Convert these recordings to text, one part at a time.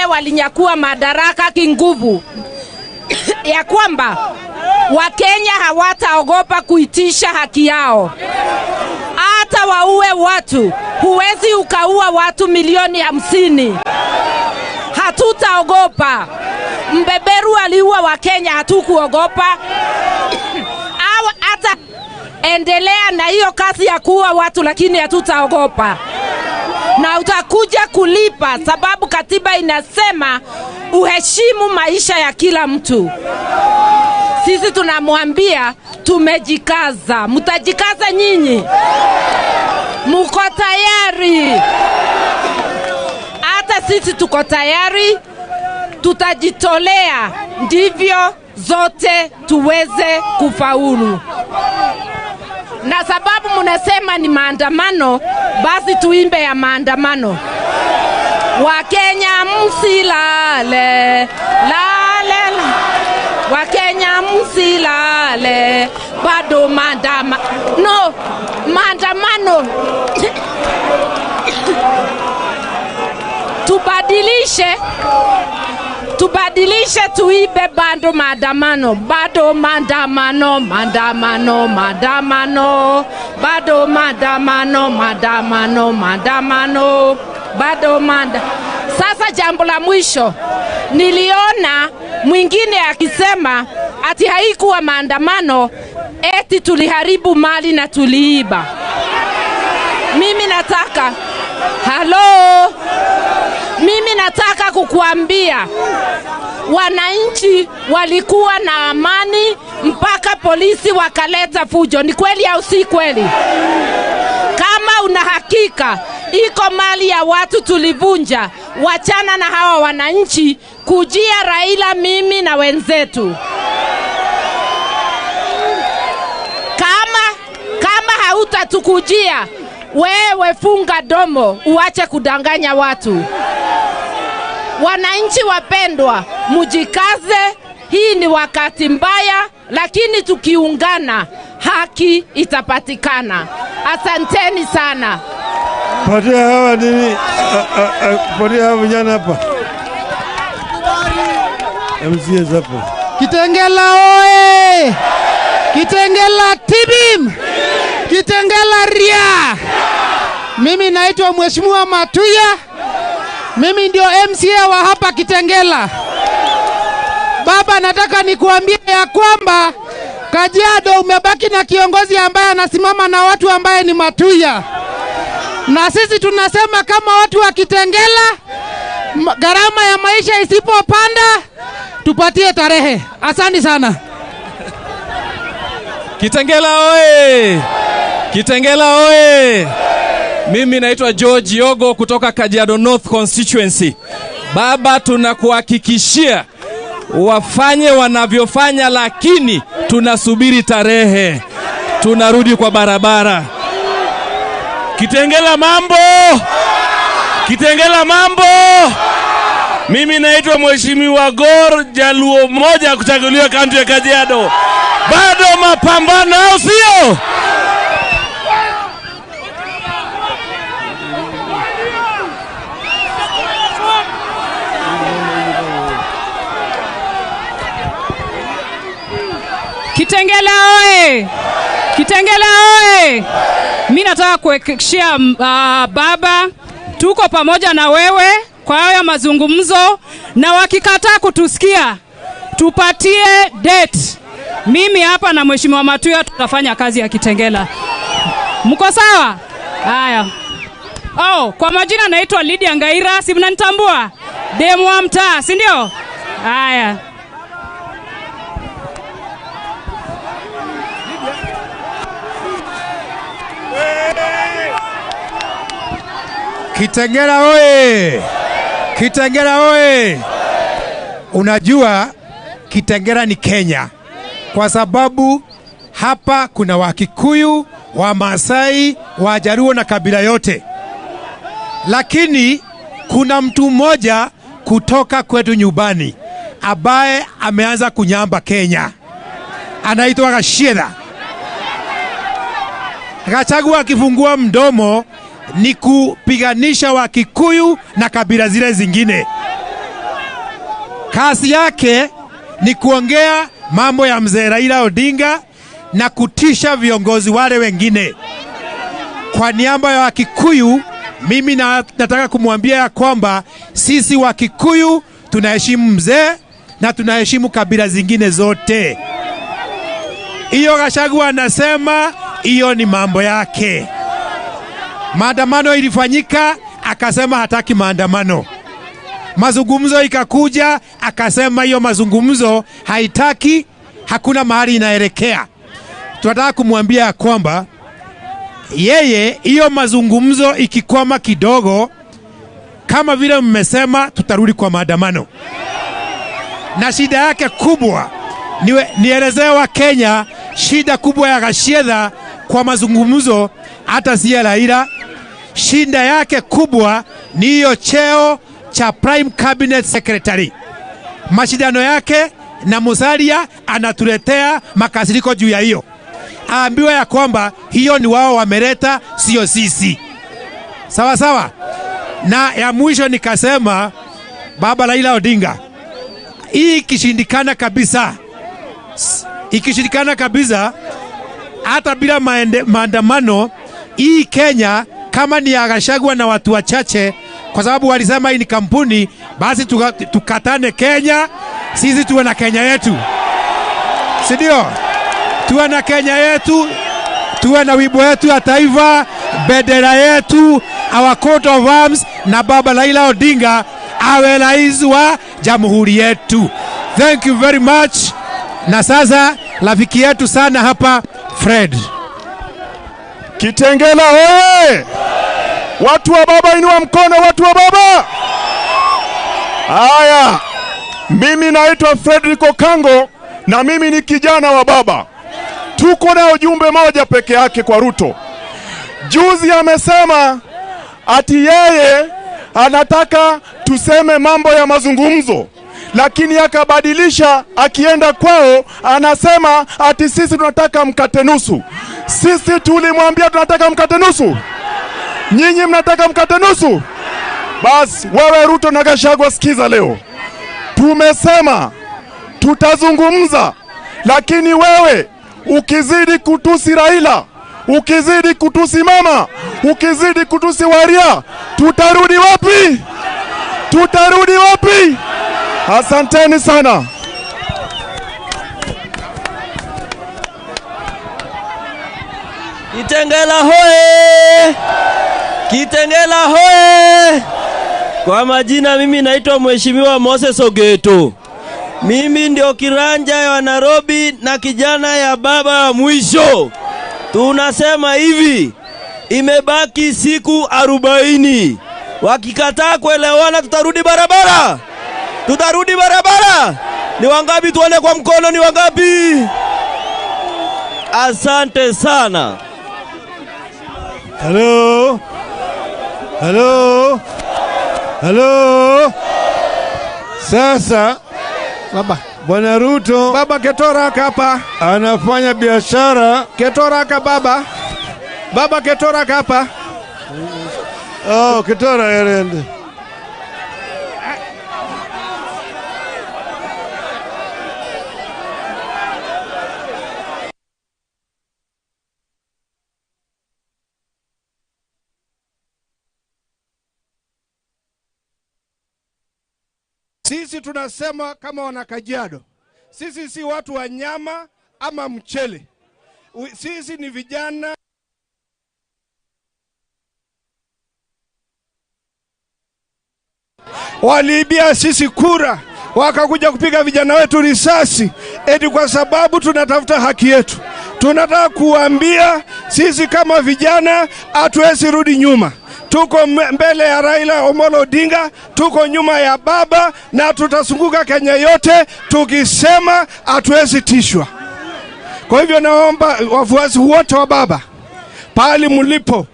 walinyakua madaraka kinguvu, ya kwamba Wakenya hawataogopa kuitisha haki yao. Hata waue watu, huwezi ukaua watu 50 milioni. Hatutaogopa. Mbeberu aliua Wakenya, hatukuogopa. Hata endelea na hiyo kazi ya kuua watu, lakini hatutaogopa. Na utakuja kulipa, sababu katiba inasema uheshimu maisha ya kila mtu. Sisi tunamwambia tumejikaza. Mtajikaza nyinyi? Muko tayari? Hata sisi tuko tayari, tutajitolea ndivyo zote tuweze kufaulu. Na sababu mnasema ni maandamano, basi tuimbe ya maandamano. Wakenya msilale, lale, la. Wakenya msilale, bado maandamano, no, maandamano. Tubadilishe, tubadilishe, tuibe bado maandamano, bado maandamano, maandamano, maandamano, bado maandamano, maandamano, maandamano, bado manda. Sasa jambo la mwisho, niliona mwingine akisema ati haikuwa maandamano, eti tuliharibu mali na tuliiba. Mimi nataka, halo, mimi nataka kukuambia wananchi walikuwa na amani mpaka polisi wakaleta fujo. Ni kweli au si kweli? Kama una hakika iko mali ya watu tulivunja, wachana na hawa wananchi, kujia Raila, mimi na wenzetu. Kama hautatukujia wewe, funga domo, uache kudanganya watu. Wananchi wapendwa, mujikaze. Hii ni wakati mbaya, lakini tukiungana haki itapatikana. Asanteni sana. Patia hawa nini? Patia hawa vijana hapa. MCAs hapo. Kitengela oye! Kitengela tibim! Kitengela ria! Mimi naitwa Mheshimiwa Matuya. Mimi ndio MCA wa hapa Kitengela. Baba, nataka nikuambie ya kwamba Kajiado umebaki na kiongozi ambaye anasimama na watu ambaye ni Matuya. Na sisi tunasema kama watu wa Kitengela, gharama ya maisha isipopanda, tupatie tarehe. Asante sana. Kitengela oye! Kitengela oye! Mimi naitwa George Yogo kutoka Kajiado North Constituency. Baba, tunakuhakikishia wafanye wanavyofanya, lakini tunasubiri tarehe, tunarudi kwa barabara. Kitengela mambo! Kitengela mambo! Mimi naitwa Mheshimiwa Gor Jaluo mmoja kuchaguliwa kaunti ya Kajiado. Bado mapambano, au sio? Kitengela oye! Kitengela oye! Mi nataka kuhakikishia baba, tuko pamoja na wewe kwa haya mazungumzo, na wakikataa kutusikia tupatie date. Mimi hapa na Mheshimiwa Matuya tutafanya kazi ya Kitengela. Mko sawa? Haya. Oh, kwa majina naitwa Lydia Ngaira, si mnanitambua? Demu wa mtaa, si ndio? Haya. Kitengela oye! Kitengela oye! Unajua Kitengela ni Kenya kwa sababu hapa kuna Wakikuyu, Wamasai, Wajaluo na kabila yote, lakini kuna mtu mmoja kutoka kwetu nyumbani ambaye ameanza kunyamba Kenya, anaitwa Gachagua. Gachagua akifungua mdomo ni kupiganisha Wakikuyu na kabila zile zingine. Kazi yake ni kuongea mambo ya mzee Raila Odinga na kutisha viongozi wale wengine. Kwa niaba ya Wakikuyu, mimi nataka kumwambia ya kwamba sisi Wakikuyu tunaheshimu mzee na tunaheshimu kabila zingine zote. Hiyo Gachagua anasema hiyo ni mambo yake. Maandamano ilifanyika, akasema hataki maandamano. Mazungumzo ikakuja, akasema hiyo mazungumzo haitaki, hakuna mahali inaelekea. Tunataka kumwambia kwamba yeye hiyo mazungumzo ikikwama kidogo, kama vile mmesema, tutarudi kwa maandamano. Na shida yake kubwa, nielezee wa Kenya, shida kubwa ya Gachagua kwa mazungumzo hata si ya Raila. Shida yake kubwa ni hiyo cheo cha Prime Cabinet Secretary. Mashindano yake na Musalia anatuletea makasiriko juu ya hiyo. Aambiwe ya kwamba hiyo ni wao wameleta, sio sisi. Sawa sawa. Na ya mwisho nikasema, baba Raila Odinga, hii ikishindikana kabisa, ikishindikana kabisa, hata bila maandamano, hii Kenya kama ni ya Gachagua na watu wachache, kwa sababu walisema hii ni kampuni, basi tukatane Kenya, sisi tuwe na Kenya yetu. Si ndio? Tuwe na Kenya yetu, tuwe na wimbo yetu ya taifa, bendera yetu, our coat of arms, na baba Raila Odinga awe rais wa jamhuri yetu. Thank you very much. Na sasa rafiki yetu sana hapa Fred. Kitengela oye! Watu wa baba inua mkono, watu wa baba. Haya, mimi naitwa Frederick Okango na mimi ni kijana wa baba. Tuko na ujumbe moja peke yake kwa Ruto. Juzi amesema ati yeye anataka tuseme mambo ya mazungumzo, lakini akabadilisha akienda kwao anasema ati sisi tunataka mkate nusu. Sisi tulimwambia tunataka mkate nusu. Nyinyi mnataka mkate nusu? Bas wewe Ruto na Gachagua sikiza leo. Tumesema tutazungumza, lakini wewe ukizidi kutusi Raila, ukizidi kutusi mama, ukizidi kutusi Waria, tutarudi wapi? Tutarudi wapi? Asanteni sana. Kitengela hoe! Kitengela hoe! Kwa majina mimi naitwa Mheshimiwa Moses Ogeto. Mimi ndio kiranja ya Nairobi na kijana ya baba wa mwisho. Tunasema hivi, imebaki siku 40. Wakikataa kuelewana tutarudi barabara. Tutarudi barabara. Ni wangapi tuone kwa mkono, ni wangapi? Asante sana. Hello. Hello. Hello. Sasa baba Bwana Ruto, baba Ketora hapa anafanya biashara. Ketora hapa baba. Baba Ketora hapa. Oh, Ketora erende. Sisi tunasema kama wana Kajiado, sisi si watu wa nyama ama mchele. Sisi ni vijana. Waliibia sisi kura, wakakuja kupiga vijana wetu risasi eti kwa sababu tunatafuta haki yetu. Tunataka kuambia sisi kama vijana hatuwezi rudi nyuma. Tuko mbele ya Raila Omolo Odinga, tuko nyuma ya baba, na tutazunguka Kenya yote tukisema hatuwezi tishwa. Kwa hivyo naomba wafuasi wote wa baba, pahali mlipo,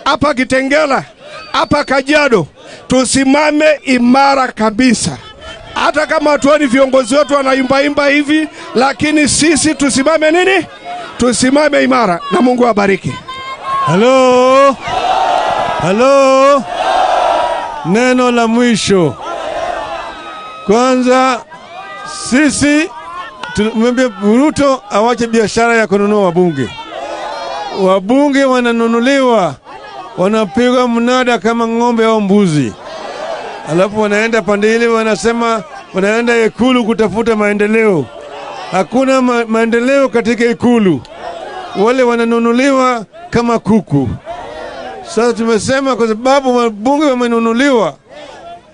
hapa Kitengela, hapa Kajiado, tusimame imara kabisa. Hata kama hatuoni viongozi wetu wanaimba hivi, lakini sisi tusimame nini? Tusimame imara, na Mungu awabariki. Hello. Hello. Neno la mwisho. Kwanza sisi tumwambie Ruto awache biashara ya kununua wabunge. Wabunge wananunuliwa, wanapigwa mnada kama ng'ombe au mbuzi, alafu wanaenda pande ile, wanasema wanaenda Ikulu kutafuta maendeleo. Hakuna maendeleo katika Ikulu, wale wananunuliwa kama kuku. Sasa tumesema kwa sababu wabunge wamenunuliwa,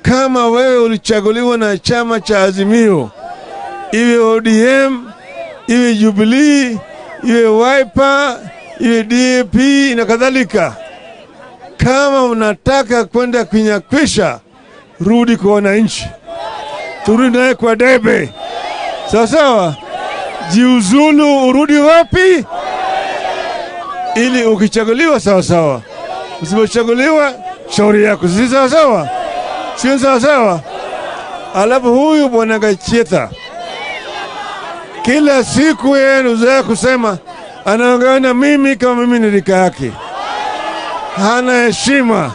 kama wewe ulichaguliwa na chama cha Azimio, iwe ODM, iwe Jubilee, iwe Wiper, iwe DAP na kadhalika, kama unataka kwenda kunyakwisha, rudi kwa wananchi, turudi naye kwa debe. Sawa sawa, jiuzulu, urudi wapi? Ili ukichaguliwa sawa sawa, usipochaguliwa shauri yako. Si sawa sawa? Sio sawa sawa? Alafu huyu bwana Gacheta kila siku yeye anazoea kusema anaongea na mimi kama mimi ni rika yake. Hana heshima,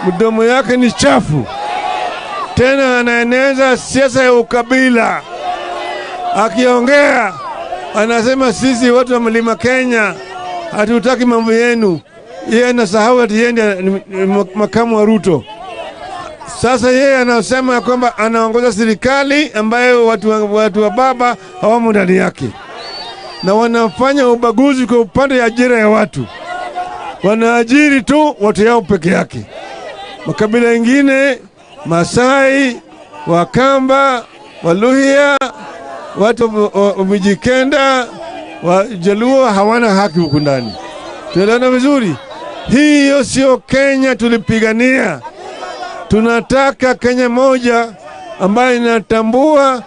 mdomo yake ni chafu, tena anaeneza siasa ya ukabila. Akiongea anasema sisi watu wa Mlima Kenya hatutaki mambo yenu. Yeye anasahau ati yeye ndiye makamu wa Ruto. Sasa yeye anasema kwamba anaongoza serikali ambayo watu wa baba hawamo ndani yake, na wanafanya ubaguzi kwa upande ya ajira ya watu. Wanaajiri tu watu yao peke yake. Makabila mengine, Masai, Wakamba, Waluhya, watu wa Mijikenda, Wajaluo hawana haki huku ndani. Tunaelewana vizuri? Hiyo sio Kenya tulipigania. Tunataka Kenya moja ambayo inatambua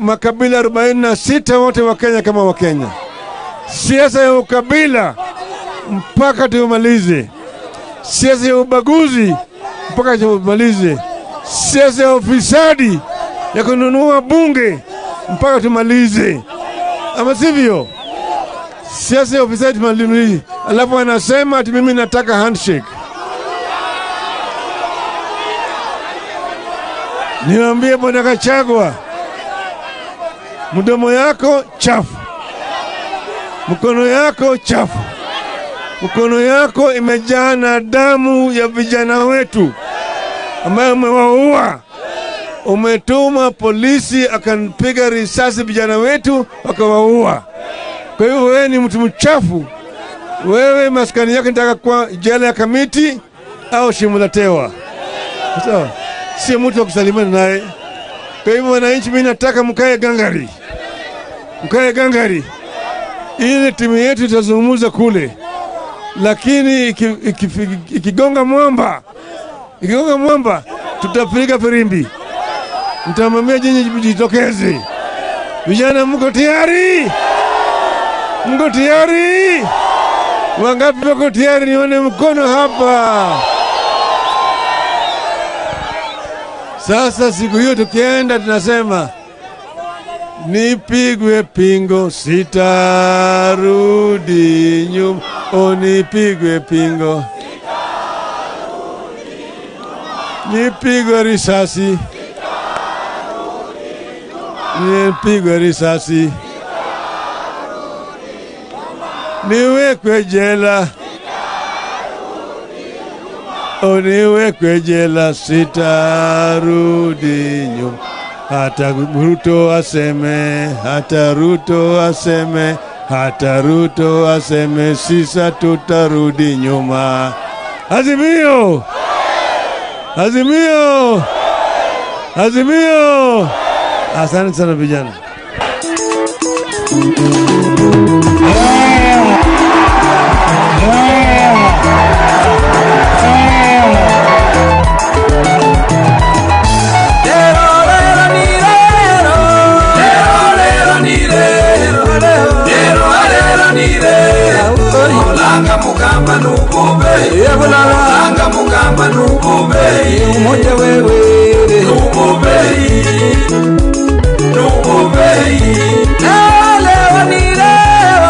makabila 46 wote wa Kenya kama wa Kenya. Siasa ya ukabila mpaka tumalize. Siasa ya ubaguzi mpaka tumalize. Siasa ya ufisadi ya kununua bunge mpaka tumalize. Ama sivyo? Siasa ya ufisadi tumalize. Alafu anasema ati mimi nataka handshake. Niambie bwana Gachagua, mdomo yako chafu, mkono yako chafu, mkono yako imejaa na damu ya vijana wetu ambayo umewaua. Umetuma polisi akampiga risasi vijana wetu wakawaua. Kwa hivyo wewe ni mtu mchafu. Wewe maskani yako nitaka kwa jela ya Kamiti au Shimo la Tewa. Sawa? Sio mtu wa kusalimiana naye. Kwa hivyo wananchi, mimi nataka mkae gangari. Mkae gangari. Ile timu yetu itazungumza kule. Lakini ikigonga mwamba, ikigonga mwamba tutapiga firimbi. Nitamwambia nyinyi mjitokeze. Vijana mko tayari? Mko tayari? Wangapi wako tayari? Nione mkono hapa. Sasa siku hiyo tukienda tunasema nipigwe pingo sitarudi nyuma, o nipigwe pingo, nipigwe risasi, nipigwe risasi, niwekwe jela, o niwekwe jela, sitarudi nyuma. Hata Ruto aseme, hata Ruto aseme, hata Ruto aseme, sisa tutarudi nyuma. Azimio! Azimio! Azimio! Asante sana vijana. Olanga mugamba nubube, olanga mugamba nubube, umoja wewe nubube, nubube. Leo ni leo,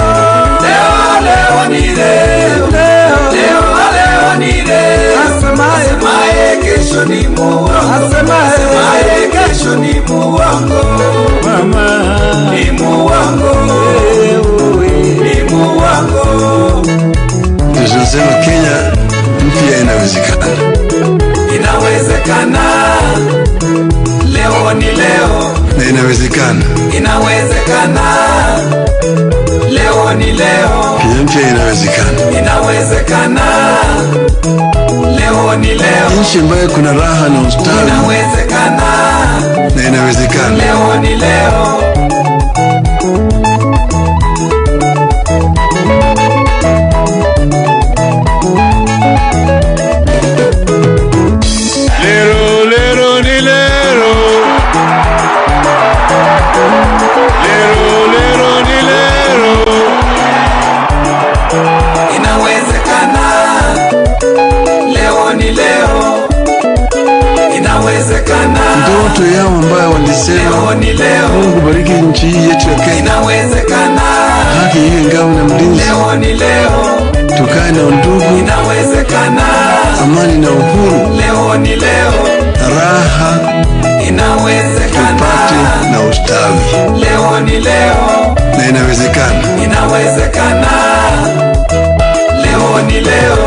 Kesho ni muongo mama, ni muongo, ni muongo. Tunasema Kenya mpya inawezekana. Inawezekana, leo ni leo. Na inawezekana. Inawezekana, leo ni leo. Kenya mpya inawezekana. Inawezekana, leo ni leo. Nchi ambayo kuna raha na ustawi. Inawezekana, na inawezekana. Leo ni leo. Lero, lero ni lero. Lero, lero ni lero. Inawezekana, leo ni leo. Inawezekana. Ndoto yao ambayo walisema ni leo. Mungu bariki nchi hii yetu ya Kenya. Inawezekana. Haki iwe ngao na mlinzi. Leo ni leo. Tukae na undugu. Inawezekana. Amani na uhuru. Leo ni leo. Raha. Inawezekana. Tupate na ustawi. Leo ni leo. Na inawezekana. Inawezekana. Leo ni leo.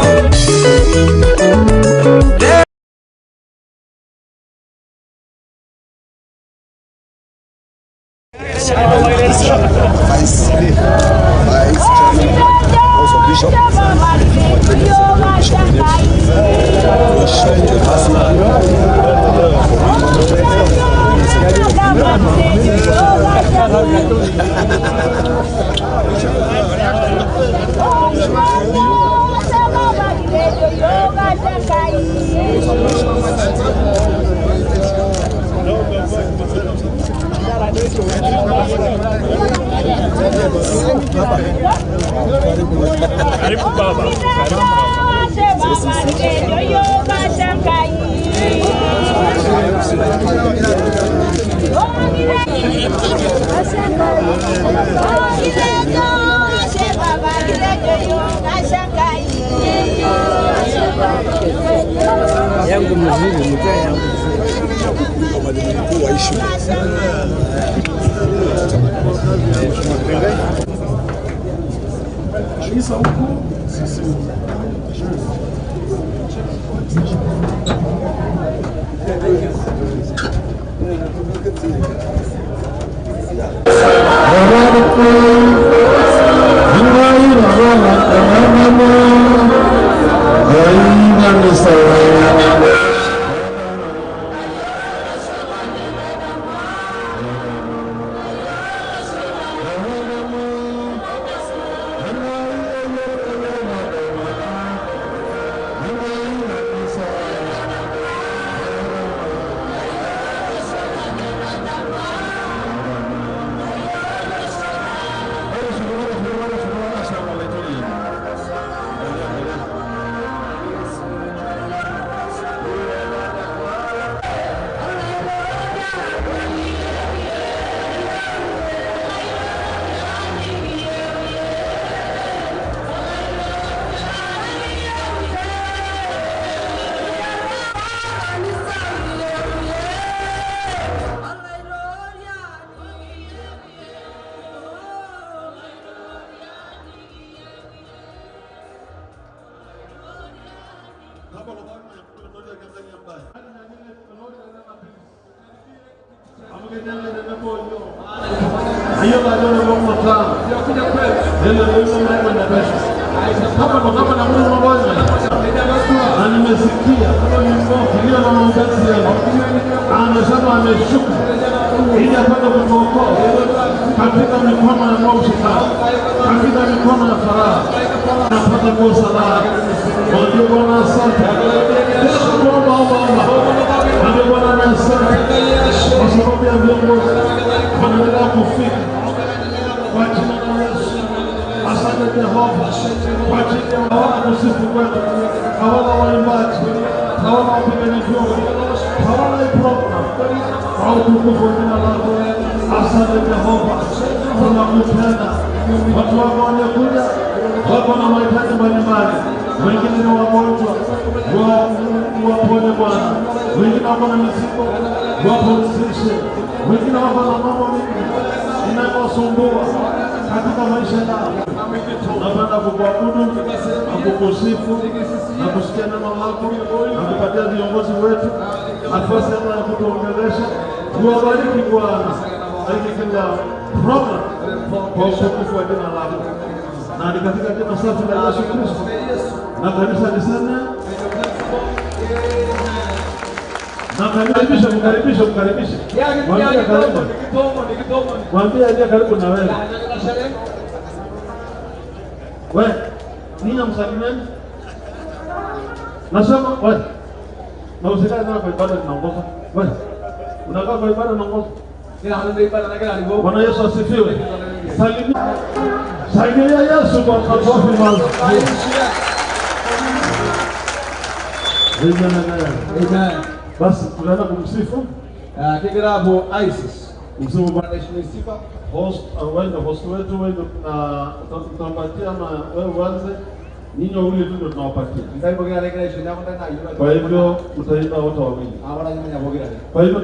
Karibu baba. Yangu mzuri, mzee yangu Anasema ameshuka ili apate kutuokoa katika mikono ya mwovu shetani, katika mikono ya Farao, anapata kuwa salama. Mwambie Bwana asante. Omba, omba, omba. Mwambie Bwana na asante kwa sababu ya viongozi wanaendelea kufika kwa jina la Yesu. Asante Jehova kwa ajili ya hawana kusifu kwetu, hawana waimbaji, hawana wapigani vyombo, hawana hii program kwa utukufu wa jina lako. Asante Jehova, tunakupenda. Watu wako waliokuja wako na mahitaji mbalimbali, Wengine ni wagonjwa, waponye Bwana. Wengine wako na mizigo, wapumzishe. Wengine wako na mambo mengi inayowasumbua katika maisha yao. Napenda kukuabudu na kukusifu na kusikia neno lako na kupatia viongozi wetu nafasi hapa ya kutuongelesha. Uwabariki Bwana, bariki kila program kwa utukufu wa jina lako, na ni katika jina safi la Yesu Kristo, na kanisa liseme na karibisha, mkaribishe, mkaribishe, mwambie karibu, mwambie aliye karibu na wewe. We, nina msalimiani? Nasema, we, na usikae tena kwa ibada tunaongoza. We, unakaa kwa ibada unaongoza. Bwana Yesu asifiwe. Salimia, salimia Yesu kwa makofi mazuri. Amen. Amen. Basi tunaenda kumsifu. Kigirabu ISIS. Msifu Bwana sifa. Host, wewe ndio host wetu, wewe ndio tutampatia na wewe uanze. Ninyi wawili tu ndio tunawapatia. Kwa hivyo mtaimba wote wawili. Kwa hivyo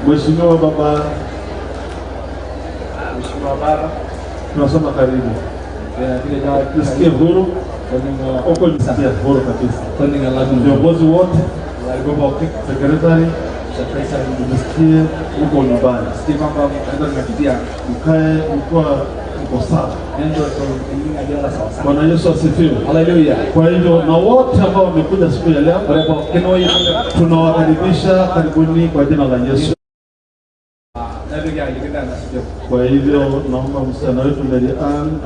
Mheshimiwa Baba, Mheshimiwa Baba, tunasema karibu. Nisikie huru, uko nisikie huru kabisa. Viongozi wote, sekretari, nisikie uko nyumbani. Mkae mkiwa mko sawa. Bwana Yesu asifiwe. Haleluya. Kwa hivyo na wote ambao wamekuja siku ya leo tunawakaribisha, karibuni kwa jina la Yesu. Kwa hivyo naomba msichana wetu Mary Ann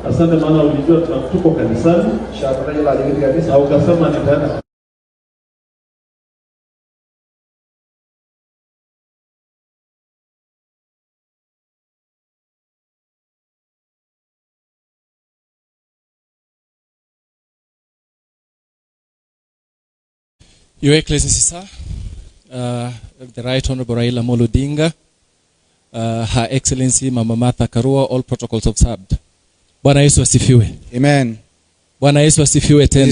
Asante maana ulijua tuko kanisani na ukasema nitaenda. Your Excellency, sir, the Right Honorable Raila Amolo Odinga, Her Excellency Mama Martha Karua, all protocols observed. Bwana Yesu asifiwe. Amen. Bwana Yesu asifiwe tena.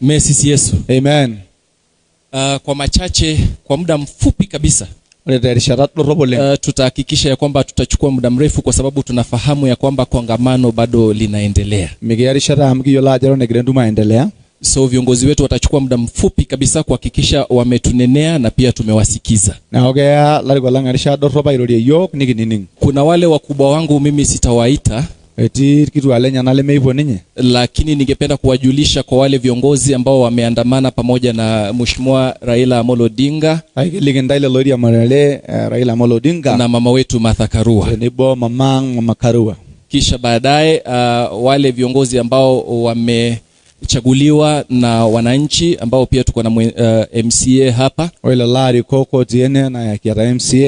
Messi Yesu. Amen. Kwa machache, kwa muda mfupi kabisa, tutahakikisha ya kwamba tutachukua muda mrefu kwa sababu tunafahamu ya kwamba kongamano bado linaendelea. So viongozi wetu watachukua muda mfupi kabisa kuhakikisha wametunenea na pia tumewasikiza. Kuna wale wakubwa wangu mimi sitawaita, lakini ningependa kuwajulisha kwa wale viongozi ambao wameandamana pamoja na Mheshimiwa Raila Amolo Odinga na mama wetu Martha Karua. Kisha baadaye wale viongozi ambao wamechaguliwa na wananchi ambao pia tuko na MCA hapa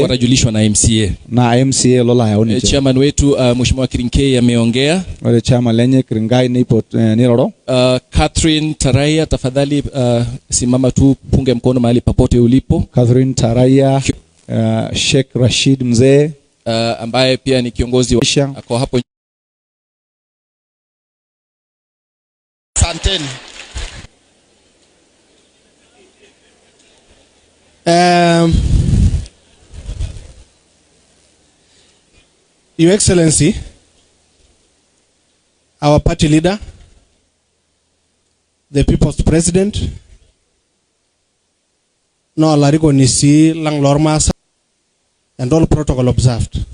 watajulishwa na MCA. Na MCA lola yaoni. Chairman wetu Mheshimiwa Kirinkei ameongea. Wale chama lenye Kiringai nipo niroro. Catherine Taraya, tafadhali simama tu, punge mkono mahali popote ulipo. Catherine Taraya, Sheikh Rashid Mzee, ambaye pia ni kiongozi wa ako hapo. Asanteni. Your Excellency, our party leader, the people's president, no alariko nisi lang lormasa, and all protocol observed.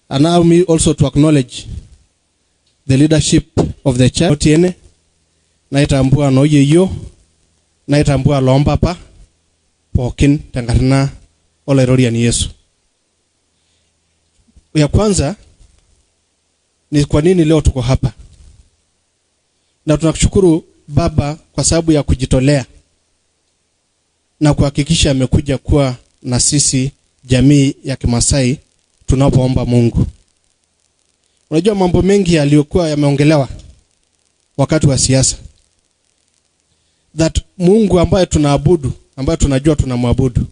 Allow me also to acknowledge the leadership of the church. Otiene, naitambua noyeyo, naitambua lompapa, pookin tenkarna Olairoriani Yesu. Ya kwanza ni kwa nini leo tuko hapa. Na tunakushukuru Baba kwa sababu ya kujitolea na kuhakikisha amekuja kuwa na sisi jamii ya Kimasai tunapoomba Mungu. Unajua mambo mengi yaliyokuwa yameongelewa wakati wa siasa, that Mungu ambaye tunaabudu, ambaye tunajua tunamwabudu,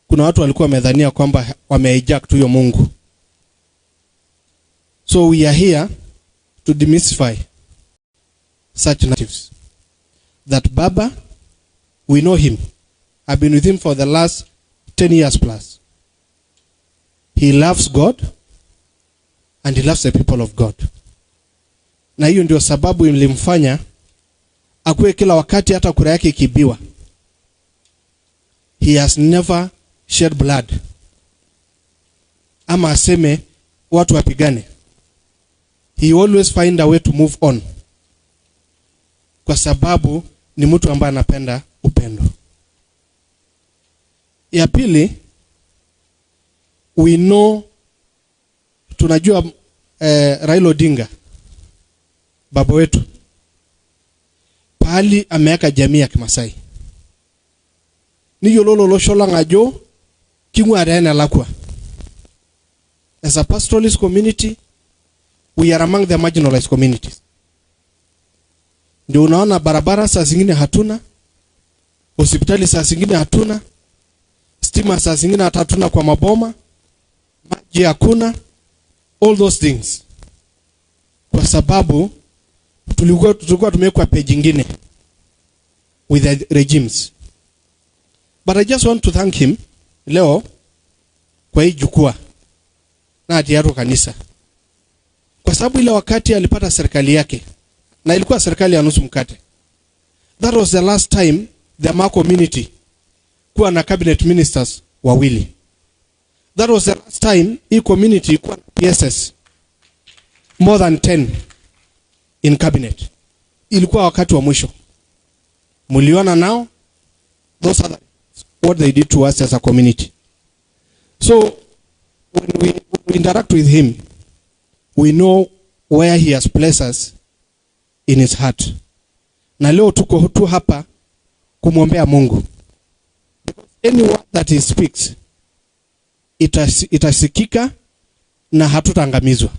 kuna watu walikuwa wamedhania kwamba wamehijack tu hiyo Mungu. So we are here to demystify such narratives. That Baba, we know him. I've been with him for the last 10 years plus. He loves God and he loves the people of God. Na hiyo ndio sababu ilimfanya akuwe kila wakati hata kura yake ikibiwa. He has never shed blood. Ama aseme watu wapigane. He always find a way to move on. Kwa sababu ni mtu ambaye anapenda upendo. Ya pili, we know Tunajua Raila Odinga baba wetu pahali ameweka jamii ya Kimasai. Niyiololo olosho lang ajo king'ua taa enelakua. As a pastoralist community, we are among the marginalized communities. Ndio unaona barabara saa zingine hatuna, hospitali saa zingine hatuna, stima saa zingine hata hatuna kwa maboma, maji hakuna, all those things. Kwa sababu tulikuwa tumewekwa page nyingine with the regimes. But I just want to thank him leo kwa hii jukwaa na tiaru kanisa. Kwa sababu ile wakati alipata serikali yake, na ilikuwa serikali ya nusu mkate. That was the last time the Maa community kuwa na cabinet ministers wawili. That was the last time hii community kuwa na PSS more than 10 in cabinet. Ilikuwa wakati wa mwisho. Muliona now those other what they did to us as a community. So when we interact with him, we know where he has placed us in his heart. Na leo tuko tu hapa kumwombea Mungu. Because any word that he speaks itasikika na hatutaangamizwa.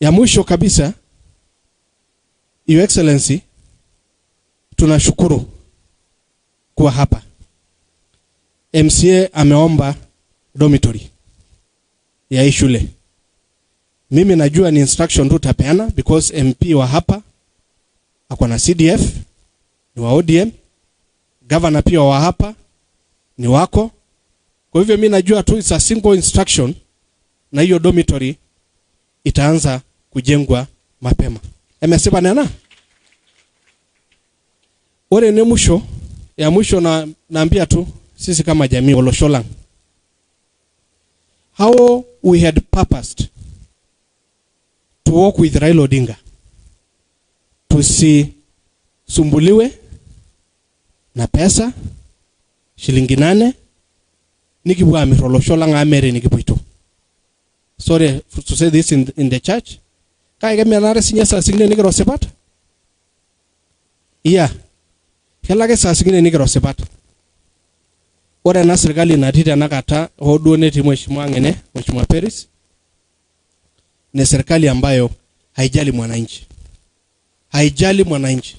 Ya mwisho kabisa, Your Excellency, tunashukuru kuwa hapa. MCA ameomba dormitory ya hii shule. Mimi najua ni instruction tu tapeana because MP wa hapa ako na CDF, ni wa ODM, governor pia wa hapa ni wako. Kwa hivyo mimi najua tu it's a single instruction na hiyo dormitory itaanza kujengwa mapema. Emesipa nena? Ore ne mwisho ya mwisho na naambia tu sisi kama jamii olosho lang. How we had purposed to work with Raila Odinga, tusisumbuliwe na pesa shilingi 8 nikibwa amirolosho lang amere nikipoito. Sorry to say this in the church. Kaya kemenare sinye saa zingine nikirosipat. Yeah. Kelake saa zingine nikirosipat. Ore ena serikali natii tenakata hoo duo netii Mheshimiwa Ng'ene, Mheshimiwa Peris, ni serikali ambayo haijali mwananchi. Haijali mwananchi.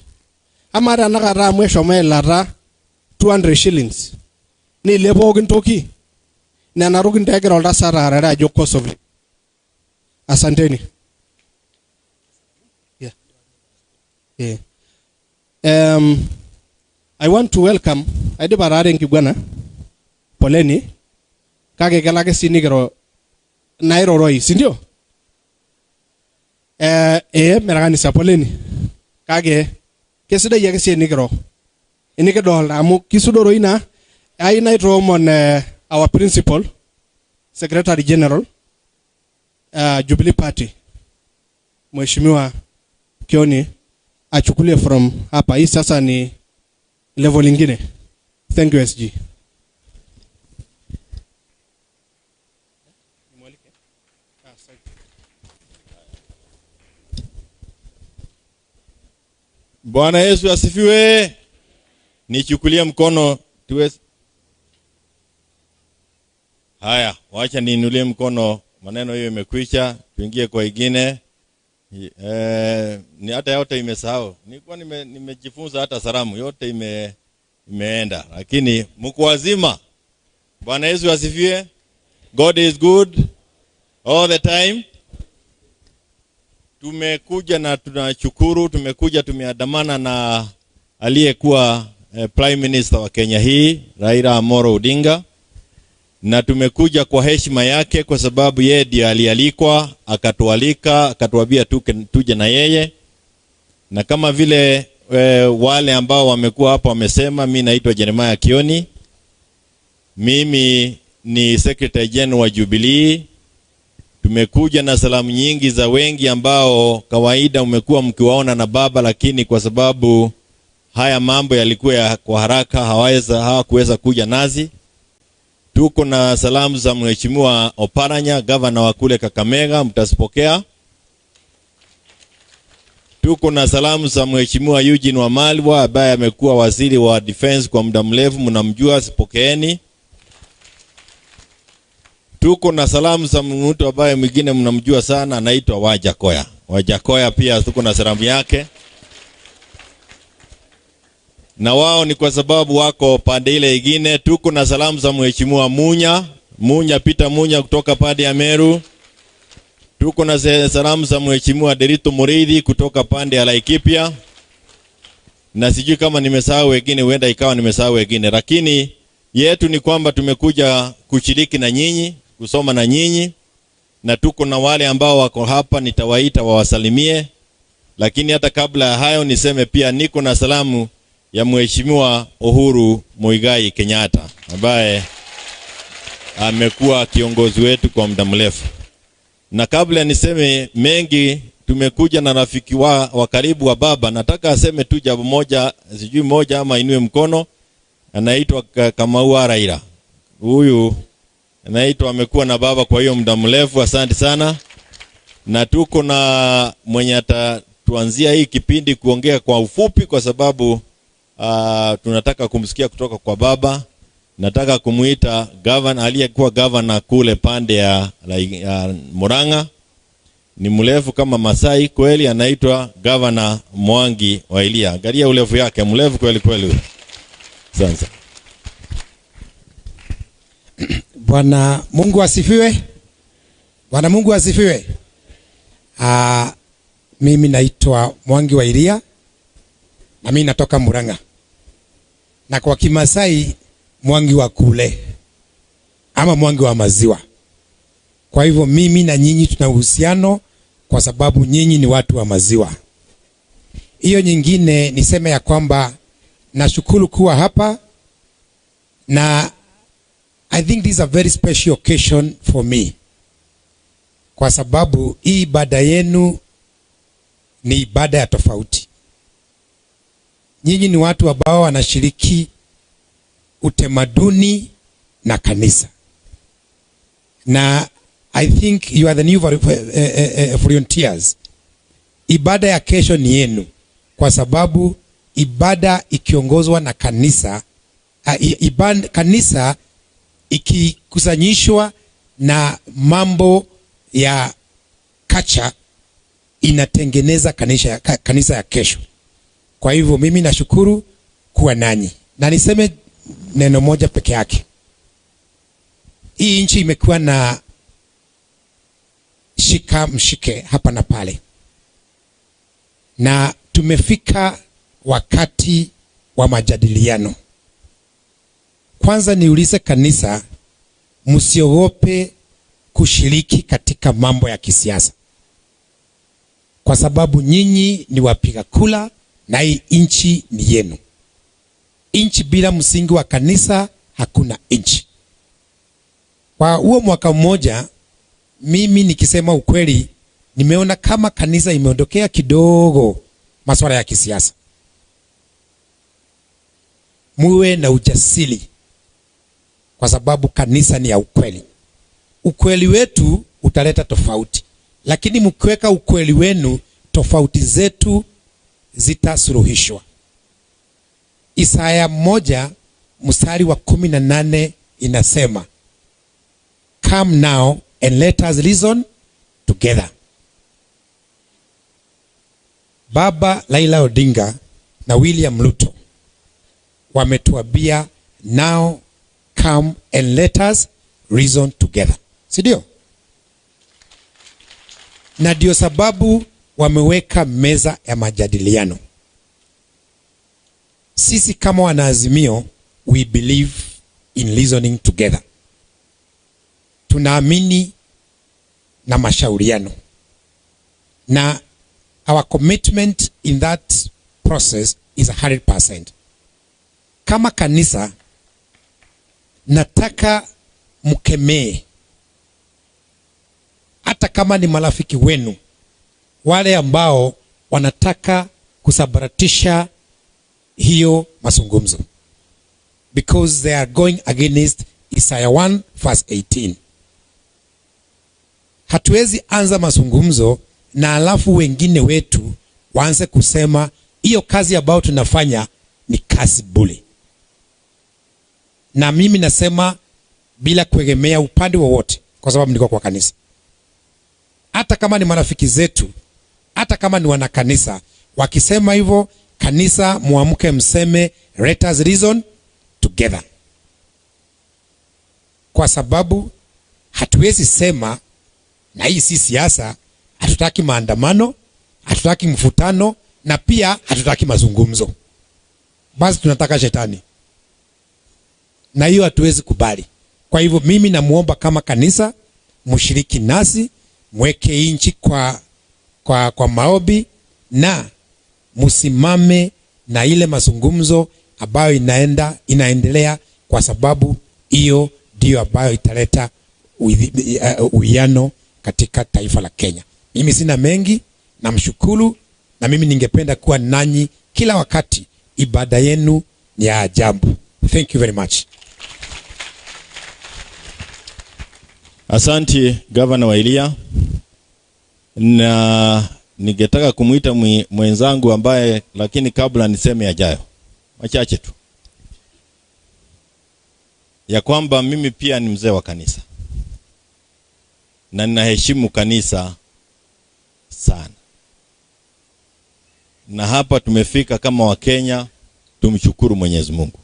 Ama tenakata amu eshomo eilata 200 shillings. Neilepua pookin toki. Nena tokitin taa egira oltasat aarare ajo cost of living. Asanteni. Yeah. Yeah. I want to welcome, aidipa taata enkiguana, poleni, kake kelo ake sii nikiro nairoroi, si ndio? Mera kanisa, poleni. Kake kesidai ake sii enikiro. Enikidolta amu kisudoroi naa, ai naitoomon our principal, Secretary General, Jubilee Party, Mheshimiwa Kioni, achukulie from hapa. Hii sasa ni level ingine. Thank you SG. Bwana Yesu asifiwe. Nichukulie mkono tuwe. Haya, wacha niinulie mkono, maneno hiyo imekwisha, tuingie kwa ingine. Ni hata yote imesahau. Nilikuwa nimejifunza hata salamu yote imeenda. Lakini mko wazima. Bwana Yesu asifiwe. God is good all the time. Tumekuja na tunashukuru, tumekuja tumeandamana na aliyekuwa Prime Minister wa Kenya hii, Raila Amolo Odinga. Na tumekuja kwa heshima yake kwa sababu yeye ndiye alialikwa, akatualika, akatuambia tuje na yeye. Na kama vile wale ambao wamekuwa hapa wamesema, mimi naitwa Jeremiah Kioni. Mimi ni Secretary General wa Jubilee. Tumekuja na salamu nyingi za wengi ambao kawaida umekuwa mkiwaona na baba, lakini kwa sababu haya mambo yalikuwa kwa haraka hawakuweza kuja nazi. Tuko na salamu za Mheshimiwa Oparanya, gavana wa kule Kakamega, mtazipokea. Tuko na salamu za Mheshimiwa Eugene Wamalwa ambaye amekuwa waziri wa defense kwa muda mrefu, mnamjua, zipokeeni. Tuko na salamu za mtu ambaye mwingine mnamjua sana, anaitwa Wajakoya. Wajakoya pia tuko na salamu yake. Na wao ni kwa sababu wako pande ile ingine. Tuko na salamu za Mheshimiwa Munya, Munya Peter Munya kutoka pande ya Meru. Tuko na salamu za Mheshimiwa Derito Murithi kutoka pande ya Laikipia. Na sijui kama nimesahau wengine, huenda ikawa nimesahau wengine, lakini yetu ni kwamba tumekuja kushiriki na nyinyi, kusoma na nyinyi, na tuko na wale ambao wako hapa, nitawaita wawasalimie. Lakini hata kabla ya hayo niseme pia niko na salamu ya Mheshimiwa Uhuru Muigai Kenyatta ambaye amekuwa kiongozi wetu kwa muda mrefu. Na kabla niseme mengi, tumekuja na rafiki wa karibu wa baba. Nataka aseme tu jambo moja, sijui moja ama inue mkono. Anaitwa Kamau Raila. Huyu anaitwa, amekuwa na baba kwa hiyo muda mrefu, asante sana. Na tuko na mwenye atatuanzia hii kipindi kuongea kwa ufupi kwa sababu tunataka kumsikia kutoka kwa baba. Nataka kumuita governor, aliyekuwa governor kule pande ya Murang'a. Ni mrefu kama Masai kweli, anaitwa Governor Mwangi wa Iria. Angalia urefu yake, mrefu kweli kweli. Sasa Bwana Mungu asifiwe. Bwana Mungu asifiwe. Mimi naitwa Mwangi wa Iria na mimi natoka Murang'a. Na kwa Kimasai Mwangi wa kule ama Mwangi wa maziwa. Kwa hivyo mimi na nyinyi tuna uhusiano kwa sababu nyinyi ni watu wa maziwa. Hiyo nyingine niseme ya kwamba nashukuru kuwa hapa, na I think this is a very special occasion for me. Kwa sababu hii ibada yenu ni ibada ya tofauti. Nyinyi ni watu ambao wanashiriki utamaduni na kanisa. Na I think you are the new volunteers. Ibada ya kesho ni yenu kwa sababu ibada ikiongozwa na kanisa, kanisa ikikusanyishwa na mambo ya kacha inatengeneza kanisa ya kesho. Kwa hivyo mimi nashukuru kuwa nanyi. Na niseme neno moja peke yake. Hii nchi imekuwa na shika mshike hapa na pale. Na tumefika wakati wa majadiliano. Kwanza niulize kanisa, msiogope kushiriki katika mambo ya kisiasa. Kwa sababu nyinyi ni wapiga kura na hii nchi ni yenu. Nchi bila msingi wa kanisa hakuna nchi. Kwa huo mwaka mmoja, mimi nikisema ukweli, nimeona kama kanisa imeondokea kidogo masuala ya kisiasa. Muwe na ujasiri kwa sababu kanisa ni ya ukweli. Ukweli wetu utaleta tofauti, lakini mkiweka ukweli wenu, tofauti zetu zitasuluhishwa. Isaya 1:18 inasema, come now and let us reason together. Baba Raila Odinga na William Ruto wametuambia now come and let us reason together. Si ndio? Na ndio sababu wameweka meza ya majadiliano. Sisi kama wanaazimio, we believe in reasoning together. Tunaamini na mashauriano. Na our commitment in that process is 100%. Kama kanisa, nataka mkemee, hata kama ni marafiki wenu, wale ambao wanataka kusabaratisha hiyo mazungumzo, because they are going against Isaiah 1 verse 18. Hatuwezi anza mazungumzo na alafu wengine wetu waanze kusema hiyo kazi ambayo tunafanya ni kazi bure. Na mimi nasema bila kuegemea upande wowote, kwa sababu niko kwa kanisa. Hata kama ni marafiki zetu, hata kama ni wanakanisa, wakisema hivyo, kanisa muamke mseme let us reason together. Kwa sababu hatuwezi sema, na hii si siasa, hatutaki maandamano, hatutaki mfutano, na pia hatutaki mazungumzo. Basi tunataka shetani. Na hiyo hatuwezi kubali. Kwa hivyo mimi namuomba kama kanisa, mshiriki nasi, mweke inchi kwa maombi, na musimame na ile mazungumzo ambayo inaendelea, kwa sababu hiyo ndio ambayo italeta uwiano katika taifa la Kenya. Mimi sina mengi, namshukuru, na mimi ningependa kuwa nanyi kila wakati. Ibada yenu ni ya ajabu. Thank you very much. Asanti Governor wa Ilia. Na ningetaka kumuita mwenzangu ambaye, lakini kabla niseme yajayo machache tu, ya kwamba mimi pia ni mzee wa kanisa na ninaheshimu kanisa sana, na hapa tumefika kama Wakenya, tumshukuru Mwenyezi Mungu.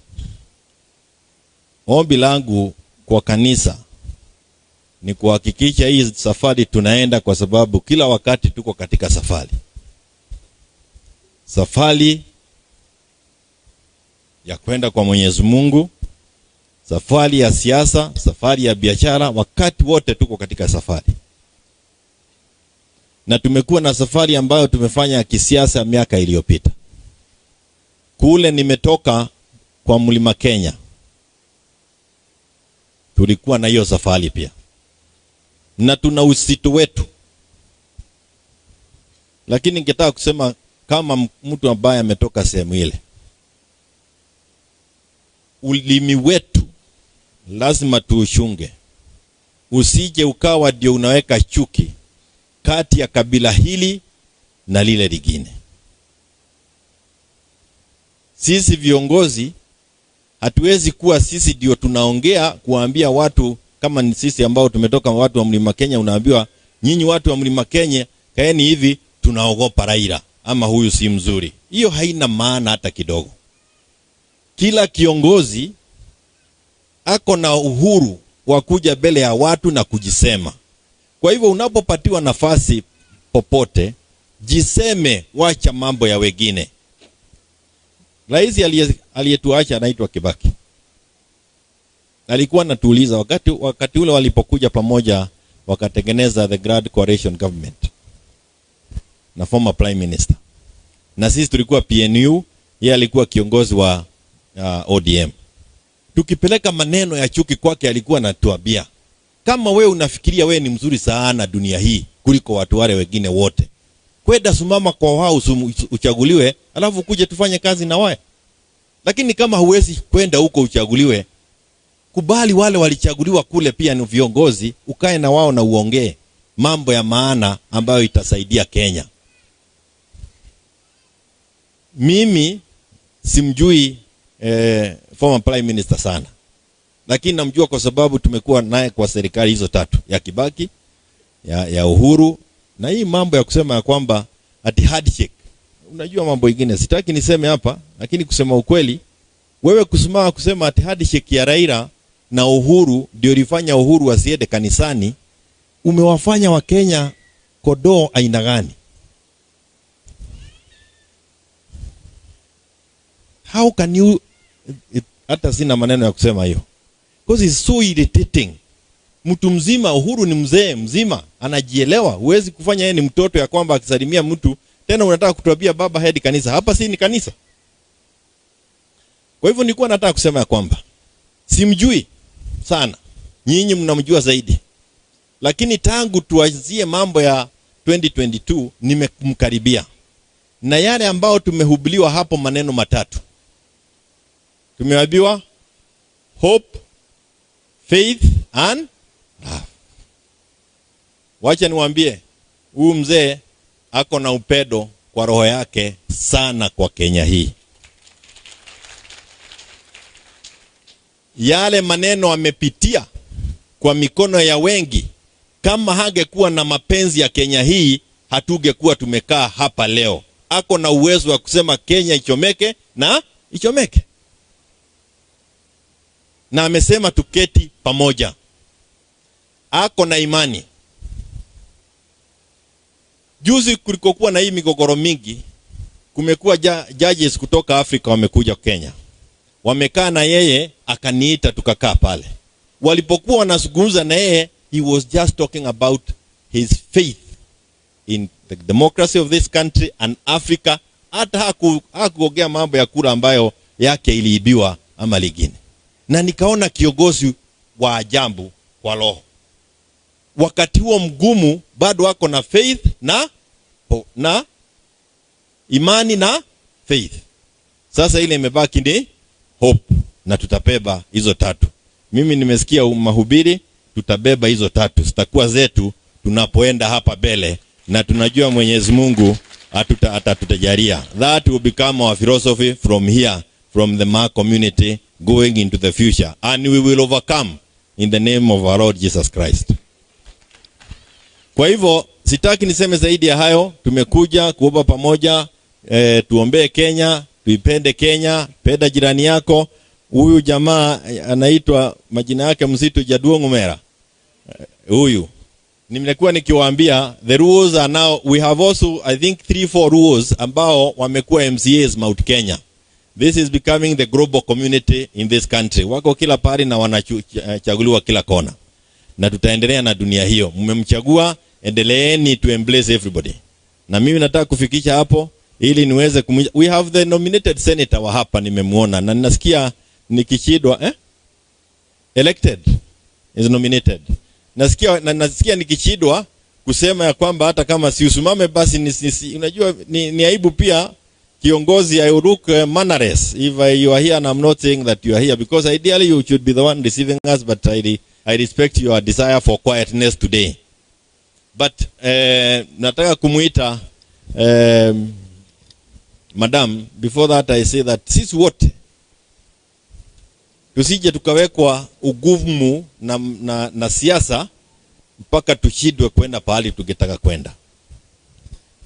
Ombi langu kwa kanisa ni kuhakikisha hii safari tunaenda, kwa sababu kila wakati tuko katika safari. Safari ya kwenda kwa Mwenyezi Mungu, safari ya siasa, safari ya biashara, wakati wote tuko katika safari. Na tumekuwa na safari ambayo tumefanya ya kisiasa miaka iliyopita. Kule nimetoka kwa Mlima Kenya, tulikuwa na hiyo safari pia. Na tuna usito wetu. Lakini ningetaka kusema kama mtu ambaye ametoka sehemu ile, ulimi wetu lazima tuuchunge. Usije ukawa ndio unaweka chuki kati ya kabila hili na lile lingine. Sisi viongozi hatuwezi kuwa sisi ndio tunaongea kuambia watu, kama ni sisi ambao tumetoka watu wa Mlima Kenya, unaambiwa nyinyi watu wa Mlima Kenya kaeni hivi, tunaogopa Raila ama huyu si mzuri. Hiyo haina maana hata kidogo. Kila kiongozi ako na uhuru wa kuja mbele ya watu na kujisema. Kwa hivyo unapopatiwa nafasi popote, jiseme, wacha mambo ya wengine. Rais aliyetuacha anaitwa Kibaki. Alikuwa anatuuliza wakati ule walipokuja pamoja wakatengeneza the Grand Coalition Government na former Prime Minister. Na sisi tulikuwa PNU, yeye alikuwa kiongozi wa ODM. Tukipeleka maneno ya chuki kwake alikuwa anatuambia, kama we unafikiria we ni mzuri sana dunia hii kuliko watu wale wengine wote, kwenda simama kwa wao uchaguliwe, alafu kuje tufanye kazi na wao. Lakini kama huwezi kwenda huko uchaguliwe, kubali wale walichaguliwa kule pia ni viongozi, ukae na wao na uongee mambo ya maana ambayo itasaidia Kenya. Mimi simjui former Prime Minister sana, lakini namjua kwa sababu tumekuwa naye kwa serikali hizo tatu, ya Kibaki, ya Uhuru, na hii mambo ya kusema ya kwamba ati handshake. Unajua mambo ingine sitaki niseme hapa, lakini kusema ukweli, wewe kusimama kusema ati handshake ya Raila na Uhuru ndio ilifanya Uhuru asiende kanisani, umewafanya Wakenya kodoo aina gani? How can you, hata sina maneno ya kusema hiyo. Because it's so irritating. Mtu mzima, Uhuru ni mzee mzima, anajielewa. Huwezi kufanya yeye ni mtoto ya kwamba akisalimia mtu tena unataka kutuambia baba head kanisa. Hapa si ni kanisa. Kwa hivyo nilikuwa nataka kusema ya kwamba simjui sana, nyinyi mnamjua zaidi. Lakini tangu tuanzie mambo ya 2022 nimemkaribia. Na yale ambao tumehubiliwa hapo maneno matatu. Tumeambiwa hope, Faith and love. Wacha niwaambie, huyu mzee ako na upendo kwa roho yake sana kwa Kenya hii. Yale maneno amepitia kwa mikono ya wengi, kama hangekuwa na mapenzi ya Kenya hii, hatungekuwa tumekaa hapa leo. Ako na uwezo wa kusema Kenya ichomeke na ichomeke. Na amesema tuketi pamoja. Ako na imani. Juzi kulikokuwa na hii migogoro mingi, kumekuwa judges kutoka Afrika wamekuja Kenya. Wamekaa na yeye, akaniita tukakaa pale. Walipokuwa wanazungumza na yeye, he was just talking about his faith in the democracy of this country and Africa. Hata hakuongea mambo ya kura ambayo yake iliibiwa ama lingine. Na nikaona kiongozi wa ajabu kwa roho. Wakati huo mgumu bado wako na faith na imani na faith. Sasa ile imebaki ni hope, na tutabeba hizo tatu. Mimi nimesikia mahubiri, tutabeba hizo tatu. Zitakuwa zetu tunapoenda hapa mbele, na tunajua Mwenyezi Mungu atatujalia. That will become our philosophy from here, from the Maa community going into the future, and we will overcome in the name of our Lord Jesus Christ. Kwa hivyo sitaki niseme zaidi ya hayo. Tumekuja kuomba pamoja, tuombee Kenya, tuipende Kenya, penda jirani yako. Huyu jamaa anaitwa majina yake mzito Jaduong' Omera. Huyu nimekuwa nikiwaambia the rules are now, we have also I think 3-4 rules ambao wamekuwa MCAs Mount Kenya. This is becoming the global community in this country. Wako kila pari na wanachaguliwa kila kona. Na tutaendelea na dunia hiyo. Mmemchagua, endeleeni to embrace everybody. Na mimi nataka kufikisha hapo ili niweze we have the nominated senator wa hapa, nimemuona na ninasikia nikishidwa elected is nominated. Nasikia nikishidwa kusema ya kwamba hata kama si usimame basi unajua ni aibu pia kiongozi. I look mannerless if you are here, and I'm not saying that you are here because ideally you should be the one receiving us, but I respect your desire for quietness today. But nataka kumuita madam. Before that I say that sisi wote tusije tukawekwa ugumu na siasa mpaka tushindwe kwenda pahali tungetaka kwenda.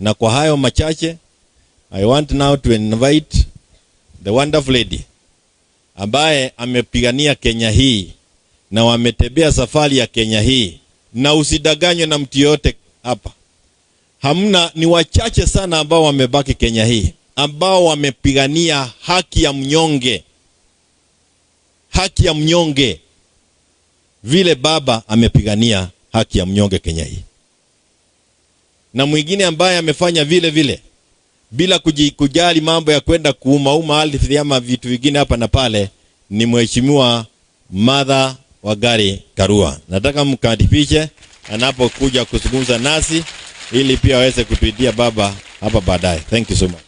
Na kwa hayo machache, I want now to invite the wonderful lady ambaye amepigania Kenya hii na wametembea safari ya Kenya hii, na usidanganywe na mtu yote hapa. Hamna, ni wachache sana ambao wamebaki Kenya hii ambao wamepigania haki ya mnyonge. Haki ya mnyonge vile baba amepigania haki ya mnyonge Kenya hii. Na mwingine ambaye amefanya vile vile bila kujali mambo ya kwenda kuuma ardhi ama vitu vingine hapa na pale ni Mheshimiwa Martha Wangari Karua. Nataka mkaribishe anapokuja kuzungumza nasi ili pia aweze kutuidia baba hapa baadaye. Thank you so much.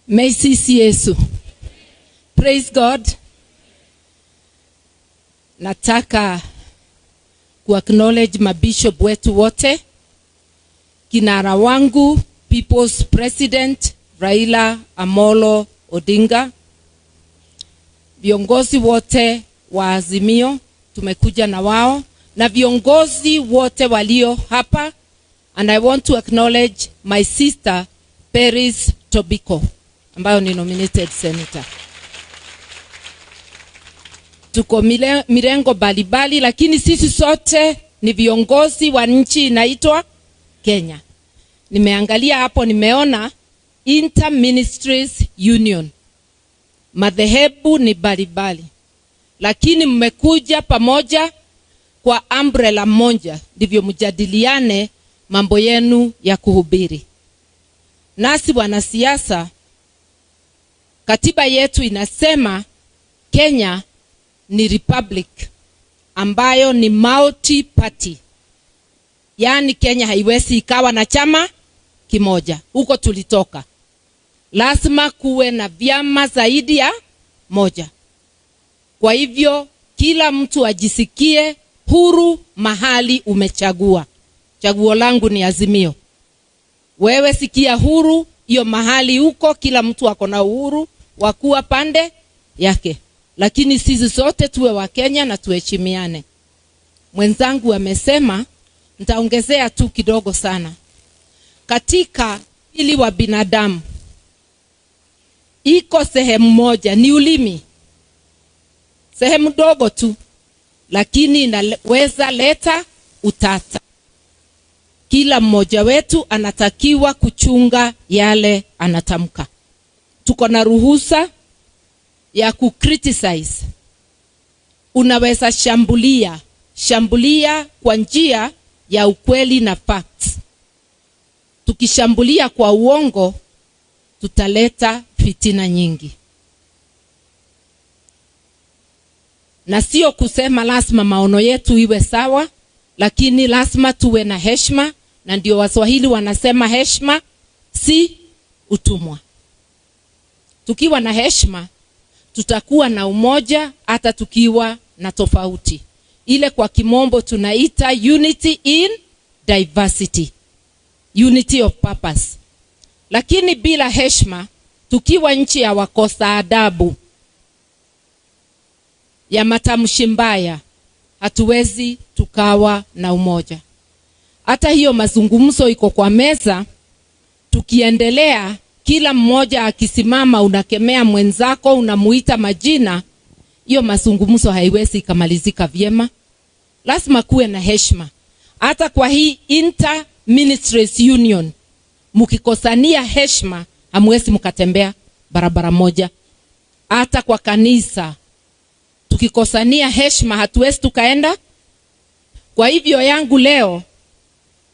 Messi Yesu. Praise God. Nataka ku acknowledge mabishop wetu wote, kinara wangu People's President Raila Amolo Odinga, viongozi wote wa Azimio tumekuja na wao, na viongozi wote walio hapa. And I want to acknowledge my sister Peris Tobiko ambayo ni nominated senator. Tuko mirengo balibali, lakini sisi sote ni viongozi wa nchi inaitwa Kenya. Nimeangalia hapo, nimeona Inter Ministries Union. Madhehebu ni balibali, lakini mmekuja pamoja kwa umbrella moja, ndivyo mjadiliane mambo yenu ya kuhubiri. Nasi wanasiasa, katiba yetu inasema Kenya ni republic ambayo ni multi party. Yaani Kenya haiwezi ikawa na chama kimoja. Huko tulitoka. Lazima kuwe na vyama zaidi ya moja. Kwa hivyo kila mtu ajisikie huru mahali umechagua. Chaguo langu ni Azimio. Wewe sikia huru hiyo mahali huko, kila mtu ako na uhuru wa kuwa pande yake. Lakini sisi sote tuwe wa Kenya na tuheshimiane. Mwenzangu amesema, nitaongezea tu kidogo sana. Katika ili wa binadamu iko sehemu moja ni ulimi. Sehemu dogo tu, lakini inaweza leta utata. Kila mmoja wetu anatakiwa kuchunga yale anatamka. Tuko na ruhusa ya kucriticize. Unaweza shambulia kwa njia ya ukweli na facts. Tukishambulia kwa uongo, tutaleta fitina nyingi. Na sio kusema lazima maono yetu iwe sawa, lakini lazima tuwe na heshima, na ndio Waswahili wanasema heshima si utumwa. Tukiwa na heshima, tutakuwa na umoja hata tukiwa na tofauti. Ile kwa kimombo tunaita unity in diversity, unity of purpose. Lakini bila heshima, tukiwa nchi ya wakosa adabu, ya matamshi mbaya, hatuwezi tukawa na umoja. Hata hiyo mazungumzo iko kwa meza, tukiendelea kila mmoja akisimama unakemea mwenzako, unamuita majina, hiyo mazungumzo haiwezi ikamalizika vyema. Lazima kuwe na heshima. Hata kwa hii Inter Ministries Union, mukikosania heshima hamwezi mkatembea barabara moja. Hata kwa kanisa tukikosania heshima hatuwezi tukaenda. Kwa hivyo yangu leo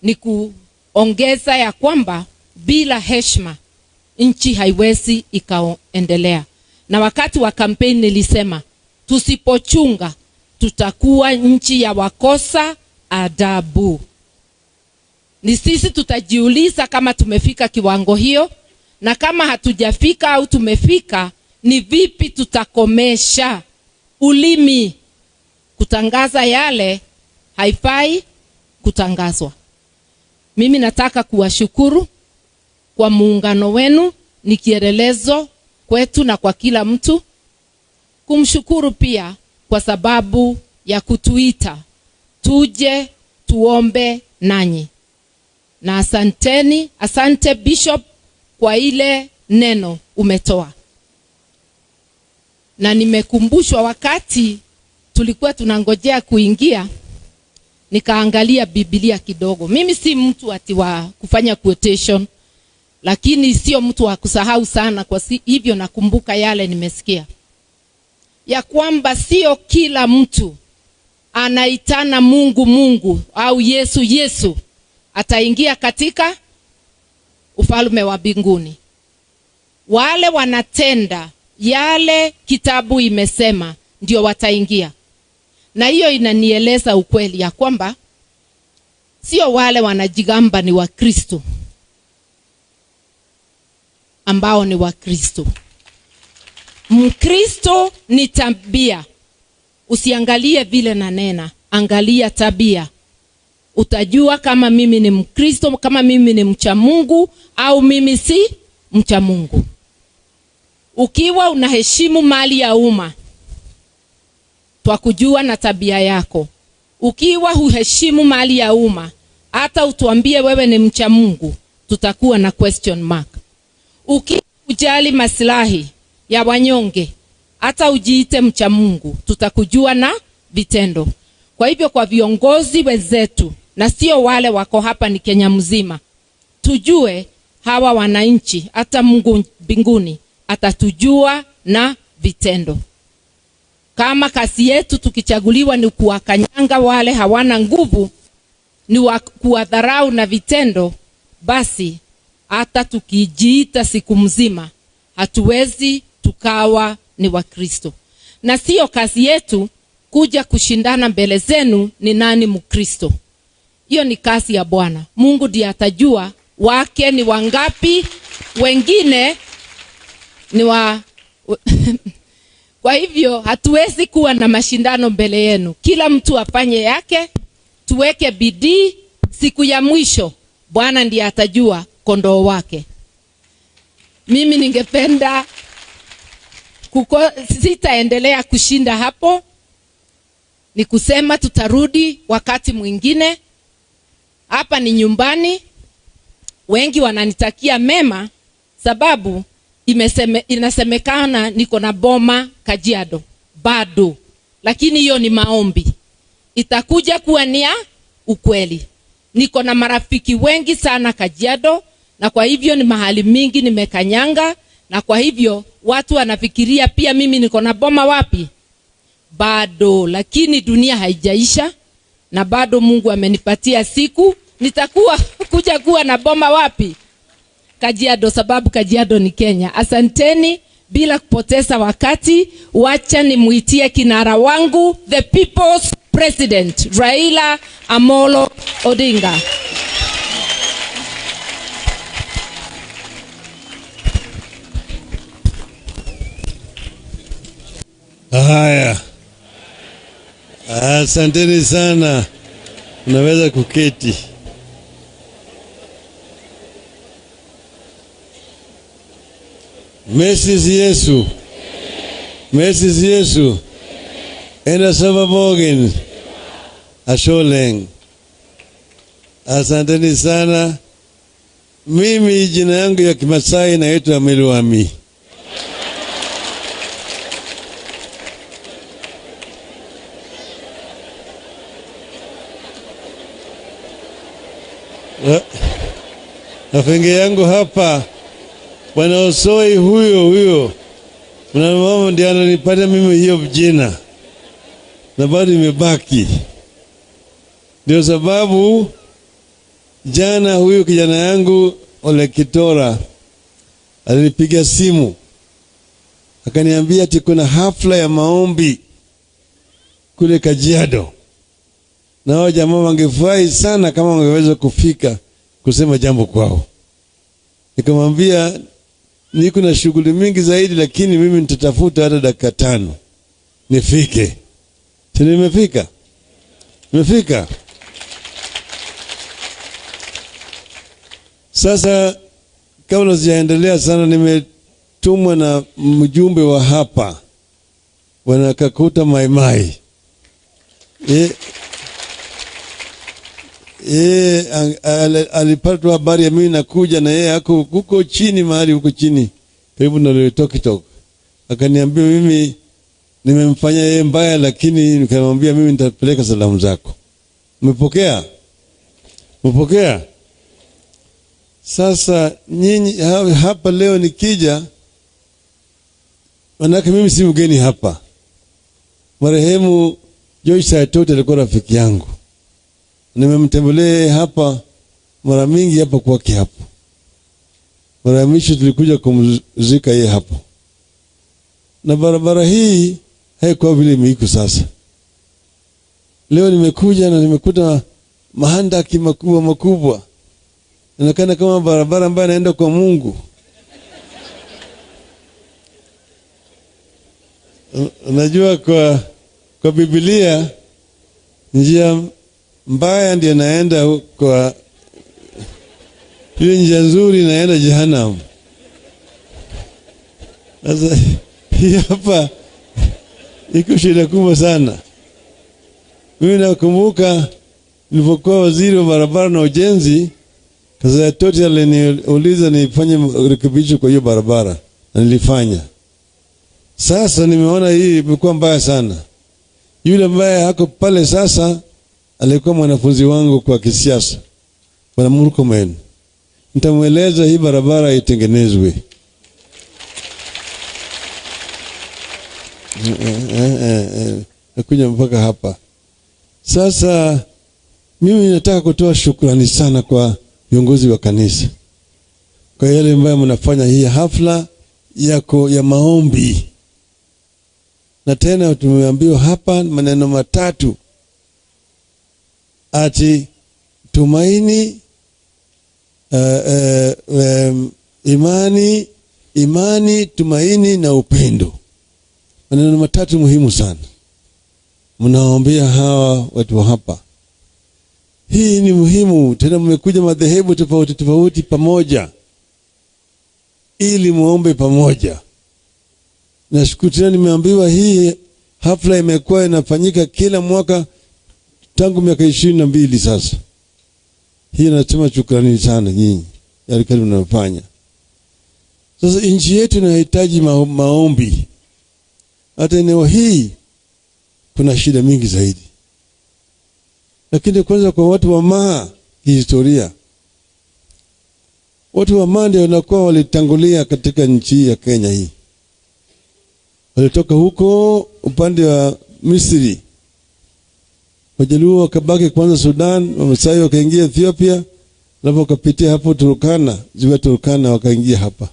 ni kuongeza ya kwamba bila heshima nchi haiwezi ikaendelea. Na wakati wa kampeni nilisema tusipochunga tutakuwa nchi ya wakosa adabu. Ni sisi tutajiuliza kama tumefika kiwango hiyo, na kama hatujafika au tumefika, ni vipi tutakomesha ulimi kutangaza yale haifai kutangazwa. Mimi nataka kuwashukuru kwa muungano wenu, ni kielelezo kwetu na kwa kila mtu. Kumshukuru pia kwa sababu ya kutuita tuje tuombe nanyi. Na asanteni, asante Bishop kwa ile neno umetoa. Na nimekumbushwa wakati tulikuwa tunangojea kuingia, nikaangalia Biblia kidogo. Mimi si mtu ati wa kufanya quotation, lakini sio mtu wa kusahau sana, kwa hivyo nakumbuka yale nimesikia. Ya kwamba sio kila mtu anaitana Mungu Mungu au Yesu Yesu ataingia katika ufalme wa mbinguni. Wale wanatenda yale kitabu imesema ndio wataingia. Na hiyo inanieleza ukweli ya kwamba sio wale wanajigamba ni wa Kristo ambao ni wa Kristo. Mkristo ni tabia. Usiangalie vile nanena, angalia tabia. Utajua kama mimi ni Mkristo, kama mimi ni mcha Mungu au mimi si mcha Mungu. Ukiwa unaheshimu mali ya umma, twakujua na tabia yako. Ukiwa huheshimu mali ya umma, hata utuambie wewe ni mcha Mungu, tutakuwa na question mark. Ukiwa ujali maslahi ya wanyonge, hata ujiite mcha Mungu, tutakujua na vitendo. Kwa hivyo kwa viongozi wenzetu, na sio wale wako hapa, ni Kenya mzima, tujue hawa wananchi, hata Mungu mbinguni atatujua na vitendo. Kama kasi yetu tukichaguliwa ni kuwakanyanga wale hawana nguvu, ni kuwadharau na vitendo, basi hata tukijiita siku mzima hatuwezi tukawa ni Wakristo. Na sio kazi yetu kuja kushindana mbele zenu ni nani Mkristo. Hiyo ni kazi ya Bwana. Mungu ndiye atajua wake ni wangapi, wengine ni wa. Kwa hivyo hatuwezi kuwa na mashindano mbele yenu. Kila mtu afanye yake, tuweke bidii. Siku ya mwisho Bwana ndiye atajua kondoo wake. Mimi ningependa sitaendelea kushinda hapo. Ni kusema tutarudi wakati mwingine. Hapa ni nyumbani. Wengi wananitakia mema sababu inasemekana niko na boma Kajiado bado, lakini hiyo ni maombi, itakuja kuwa ni ya ukweli. Niko na marafiki wengi sana Kajiado, na kwa hivyo ni mahali mingi nimekanyanga, na kwa hivyo watu wanafikiria pia mimi niko na boma wapi bado, lakini dunia haijaisha na bado Mungu amenipatia siku nitakuwa kuja kuwa na boma wapi? Kajiado, sababu Kajiado ni Kenya. Asanteni. Bila kupoteza wakati, wacha nimuitie kinara wangu, the People's President Raila Amolo Odinga. Haya, asanteni sana. Unaweza kuketi. Mrs. Yesu, Mrs. Yesu, enda sababogen, asholeng. Asanteni sana. Mimi jina yangu ya Kimasai naitwa Miluami. Rafiki yangu hapa Bwana Osoi huyo mama ndiye ananipata mimi hiyo jina, na bado imebaki. Ndio sababu jana huyu kijana yangu Ole Kitora alinipiga simu akaniambia ati kuna hafla ya maombi kule Kajiado, na hao jamaa wangefurahi sana kama wangeweza kufika kusema jambo kwao. Nikamwambia niko na shughuli mingi zaidi, lakini mimi nitatafuta hata dakika 5 nifike. Si nimefika? Nimefika. Sasa kabla sijaendelea sana, nimetumwa na mjumbe wa hapa Bwana Kakuta Maimai. Alipata habari ya mimi nakuja, na yeye ako huko chini mahali huko chini karibu na Loitokitok. Akaniambia mimi nimemfanya yeye mbaya, lakini nikamwambia mimi nitapeleka salamu zako. Umepokea? Umepokea? Sasa nyinyi hapa leo nikija, manake mimi si mgeni hapa. Marehemu Joyce Saitoti alikuwa rafiki yangu. Nimemtembelea hapa mara mingi hapa kwake hapo. Mara mwisho tulikuja kumzika yeye hapo. Na barabara hii haikuwa vile iko sasa. Leo nimekuja na nimekuta mahandaki makubwa makubwa. Inaonekana kama barabara ambayo inaenda kwa Mungu. Unajua kwa Biblia njia mbaya ndiyo naenda kwa ile njia nzuri naenda jehanamu. Sasa hii hapa iko shida kubwa sana. Mimi nakumbuka nilipokuwa waziri wa barabara na ujenzi, Saitoti aliniuliza nifanye rekebisho kwa hiyo barabara, na nilifanya. Sasa nimeona hii imekuwa mbaya sana. Yule ambaye hako pale sasa alikuwa mwanafunzi wangu kwa kisiasa, Bwana Murkomen. Nitamweleza hii barabara itengenezwe. Nakuja mpaka hapa. Sasa mimi nataka kutoa shukrani sana kwa viongozi wa kanisa kwa yale ambayo mnafanya hii hafla yako ya maombi. Na tena tumeambiwa hapa maneno matatu, ati tumaini, imani, tumaini na upendo. Maneno matatu muhimu sana mnaombea hawa watu hapa. Hii ni muhimu tena, mmekuja madhehebu tofauti tofauti pamoja ili muombe pamoja. Nashukuru tena, nimeambiwa hii hafla imekuwa inafanyika kila mwaka tangu miaka 22 sasa. Hii nasema shukrani sana nyinyi yale kazi mnayofanya. Sasa nchi yetu inahitaji maombi. Hata eneo hii kuna shida mingi zaidi. Lakini kwanza kwa watu wa Maa kihistoria, watu wa Maa ndio wanakuwa walitangulia katika nchi ya Kenya hii. Walitoka huko upande wa Misri, Wajaluo wakabaki kwanza Sudan, Wamasai wakaingia Ethiopia, alafu wakapitia hapo Turkana, ziwa Turkana, wakaingia hapa.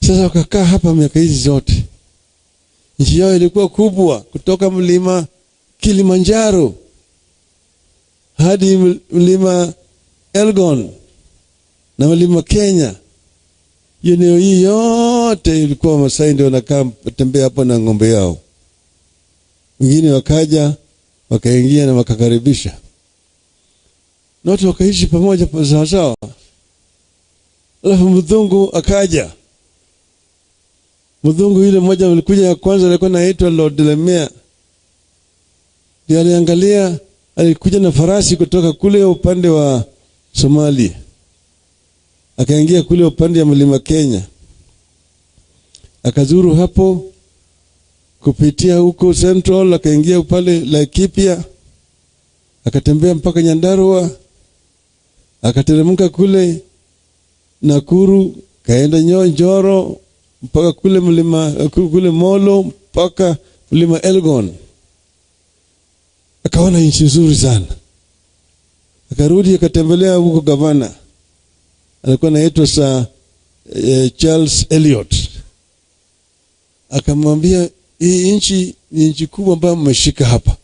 Sasa wakakaa hapa miaka hizi zote. Nchi yao ilikuwa kubwa kutoka mlima Kilimanjaro hadi mlima Elgon na mlima Kenya. Eneo hii yote ilikuwa Wamasai ndio wanakaa tembea hapo na ng'ombe yao. Wengine wakaja wakaingia na wakakaribisha, na watu wakaishi pamoja sawa sawa. Alafu mzungu akaja. Mzungu yule mmoja alikuja ya kwanza alikuwa anaitwa Lord Lemea. Ndiye aliangalia, alikuja na farasi kutoka kule upande wa Somalia, akaingia kule upande wa mlima Kenya, akazuru hapo kupitia huko Central, akaingia pale Laikipia, akatembea mpaka Nyandarua, akateremka kule Nakuru, kaenda Njoro mpaka kule mlima kule Molo mpaka mlima Elgon. Akaona nchi nzuri sana. Akarudi akatembelea huko gavana, alikuwa anaitwa Sir Charles Elliot. Akamwambia, hii nchi ni nchi kubwa ambayo mmeshika hapa.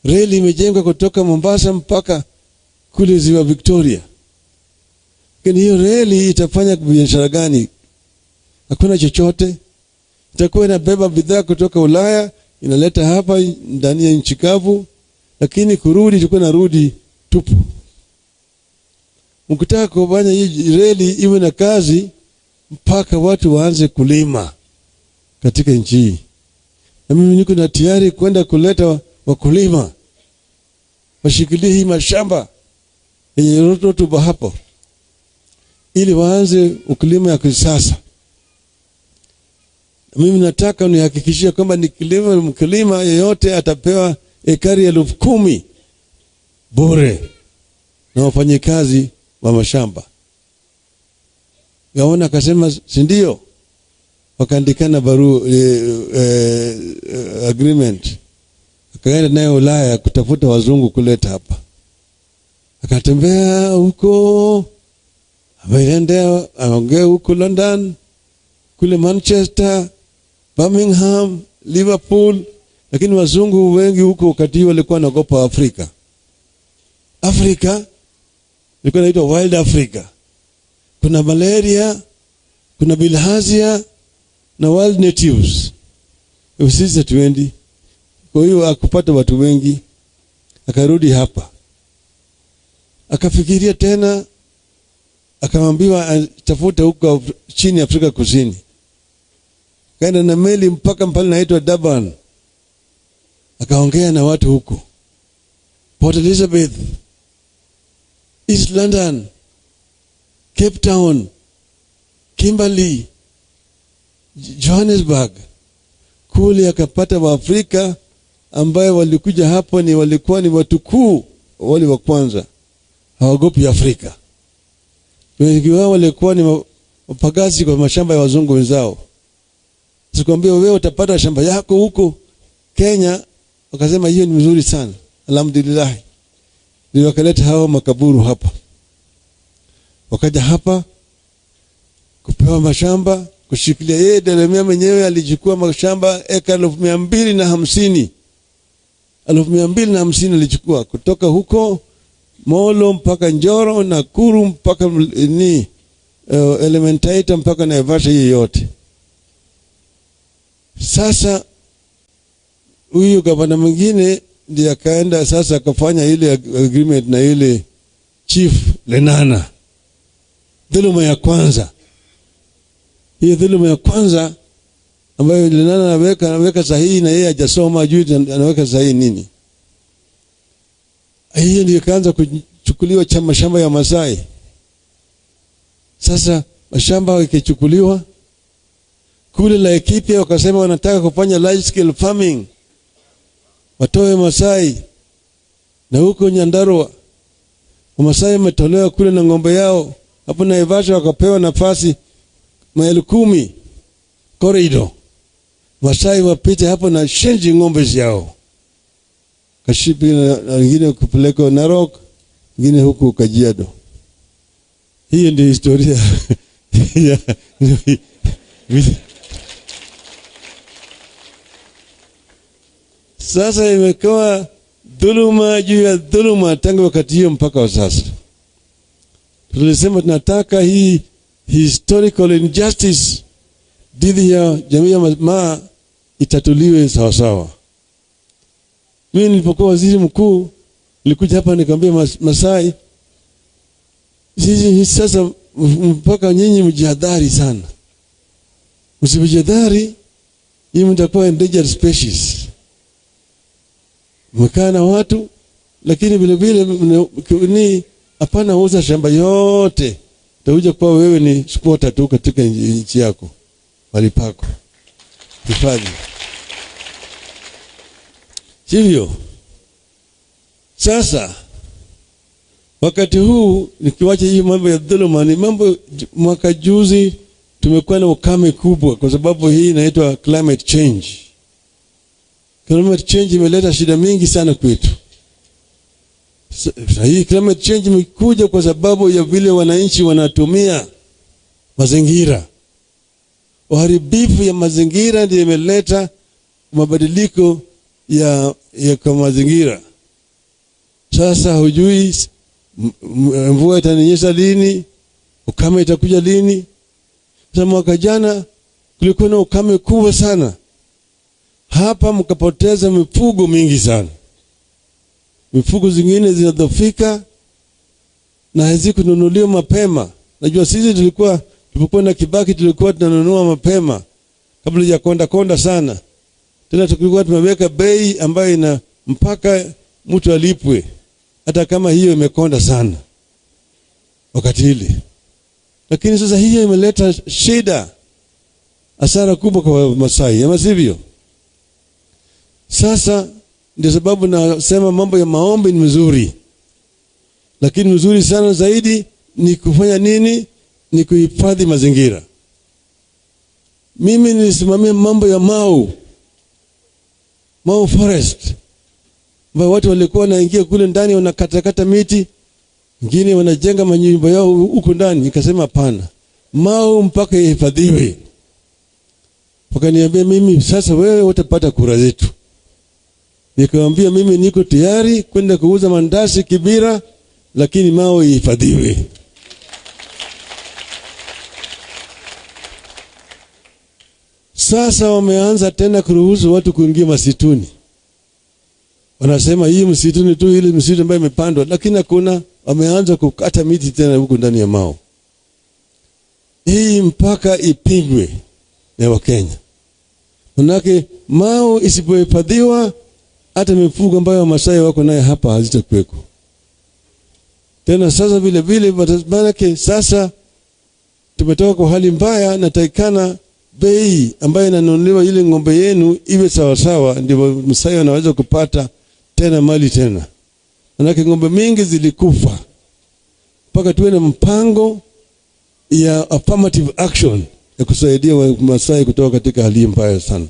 Reli imejengwa kutoka Mombasa mpaka kule ziwa Victoria. Lakini hiyo reli itafanya biashara gani? Hakuna chochote. Itakuwa inabeba bidhaa kutoka Ulaya inaleta hapa ndani ya nchi kavu, lakini kurudi itakuwa narudi tupu. Mkitaka kufanya hii reli iwe na kazi, mpaka watu waanze kulima katika nchi hii. Na mimi niko na tayari kwenda kuleta wakulima washikilie hii mashamba yenye rutuba hapo, ili waanze ukulima ya kisasa. Mimi nataka nihakikishie kwamba nikilima, mkulima yeyote atapewa ekari 10,000 bure na wafanyikazi wa mashamba. Gaona akasema si ndio? Wakaandikana barua agreement. Akaenda naye Ulaya kutafuta wazungu kuleta hapa. Akatembea huko, ameenda aongea huko London, kule Manchester, Birmingham, Liverpool, lakini wazungu wengi huko wakati walikuwa wanaogopa Afrika. Afrika ilikuwa inaitwa Wild Africa. Kuna malaria, kuna bilharzia na wild natives. Sisi hatuendi. Kwa hiyo akupata watu wengi, akarudi hapa. Akafikiria tena, akamwambiwa tafuta huko chini Afrika Kusini. Kaenda na meli mpaka mpale naitwa Durban. Akaongea na watu huko. Port Elizabeth, East London, Cape Town, Kimberley, Johannesburg. Kule akapata Waafrika ambaye walikuja hapo ni walikuwa ni watu kuu wale wa kwanza. Hawagopi Afrika. Wengi wao walikuwa ni wapagazi kwa mashamba ya wazungu wenzao. Sikwambia wewe utapata shamba yako huko Kenya, wakasema hiyo ni mzuri sana. Alhamdulillah. Ndio wakaleta hao makaburu hapa. Wakaja hapa kupewa mashamba, kushikilia. Yeye Delamere mwenyewe alichukua mashamba eka 250. 250 alichukua kutoka huko Molo mpaka Njoro, Nakuru mpaka ni Elementaita mpaka Naivasha, hii yote. Sasa huyu gavana mwingine ndiye akaenda sasa akafanya ile agreement na ile Chief Lenana. Dhuluma ya kwanza. Hiyo dhuluma ya kwanza ambayo Lenana anaweka sahihi na yeye hajasoma, hajui anaweka sahihi nini. Hiyo ndio ikaanza kuchukuliwa chama shamba ya Masai. Sasa mashamba ikichukuliwa kule Laikipia, wakasema wanataka kufanya large scale farming, watoe Masai. Na huko Nyandarua Wamasai wametolewa kule na ng'ombe yao. Hapo Naivasha wakapewa nafasi maili 10 corridor, Masai wapite hapo na shenji ng'ombe zao. Kashipi na wengine kupelekwa Narok, wengine huku Kajiado. Hiyo ndio historia. Sasa imekuwa dhuluma juu ya dhuluma tangu wakati hiyo mpaka wa sasa. Tulisema tunataka hii historical injustice dhidi ya jamii ya Maa itatuliwe sawa sawa. Mimi nilipokuwa waziri mkuu nilikuja hapa nikamwambia Masai, sisi sasa mpaka nyinyi mjihadhari sana. Msipojihadhari nyinyi mtakuwa endangered species. Mkaa na watu, lakini vile vile ni hapana uza shamba yote. Utakuja kwa wewe ni squatter tu katika nchi yako, mahali pako. Hifadhi. Sivyo? Sasa wakati huu nikiwacha hii mambo ya dhuluma, ni mambo mwaka juzi tumekuwa na ukame kubwa kwa sababu hii inaitwa climate change. Climate change imeleta shida mingi sana kwetu. Hii climate change imekuja kwa sababu ya vile wananchi wanatumia mazingira. Uharibifu ya mazingira ndiyo imeleta mabadiliko ya kwa mazingira. Sasa hujui mvua itanyesha lini, ukame itakuja lini. Sasa mwaka jana kulikuwa na ukame kubwa sana. Hapa mkapoteza mifugo mingi sana. Mifugo zingine zinadhofika na hazikununuliwa mapema. Najua sisi tulipokuwa na Kibaki tulikuwa tunanunua mapema kabla ya konda sana. Tena tulikuwa tumeweka bei ambayo ina mpaka mtu alipwe hata kama hiyo imekonda sana wakati ile. Lakini sasa hiyo imeleta shida, hasara kubwa kwa Masai, ama sivyo? Sasa ndio sababu nasema mambo ya maombi ni mzuri. Lakini mzuri sana zaidi ni kufanya nini? Ni kuhifadhi mazingira. Mimi nilisimamia mambo ya Mau Forest. Ambao watu walikuwa wanaingia kule ndani wanakatakata miti, wengine wanajenga manyumba yao huko ndani. Nikasema hapana, Mau mpaka ihifadhiwe. Wakaniambia mimi sasa wewe utapata kura zetu. Nikamwambia mimi niko tayari kwenda kuuza mandazi Kibira, lakini Mau ihifadhiwe. Sasa wameanza tena kuruhusu watu kuingia msituni. Wanasema hii msituni tu ile msitu ambayo imepandwa, lakini hakuna, wameanza kukata miti tena huko ndani ya Mau. Hii mpaka ipigwe na Wakenya. Manake Mau isipohifadhiwa, hata mifugo ambayo Masai wako naye hapa hazitakuweko tena. Sasa vile vile manake sasa tumetoka kwa hali mbaya, na taikana bei ambayo inanunuliwa ile ng'ombe yenu iwe sawa sawa, ndio Masai anaweza kupata tena mali tena. Manake ng'ombe mingi zilikufa. Mpaka tuwe na mpango ya affirmative action ya kusaidia Masai kutoka katika hali mbaya sana.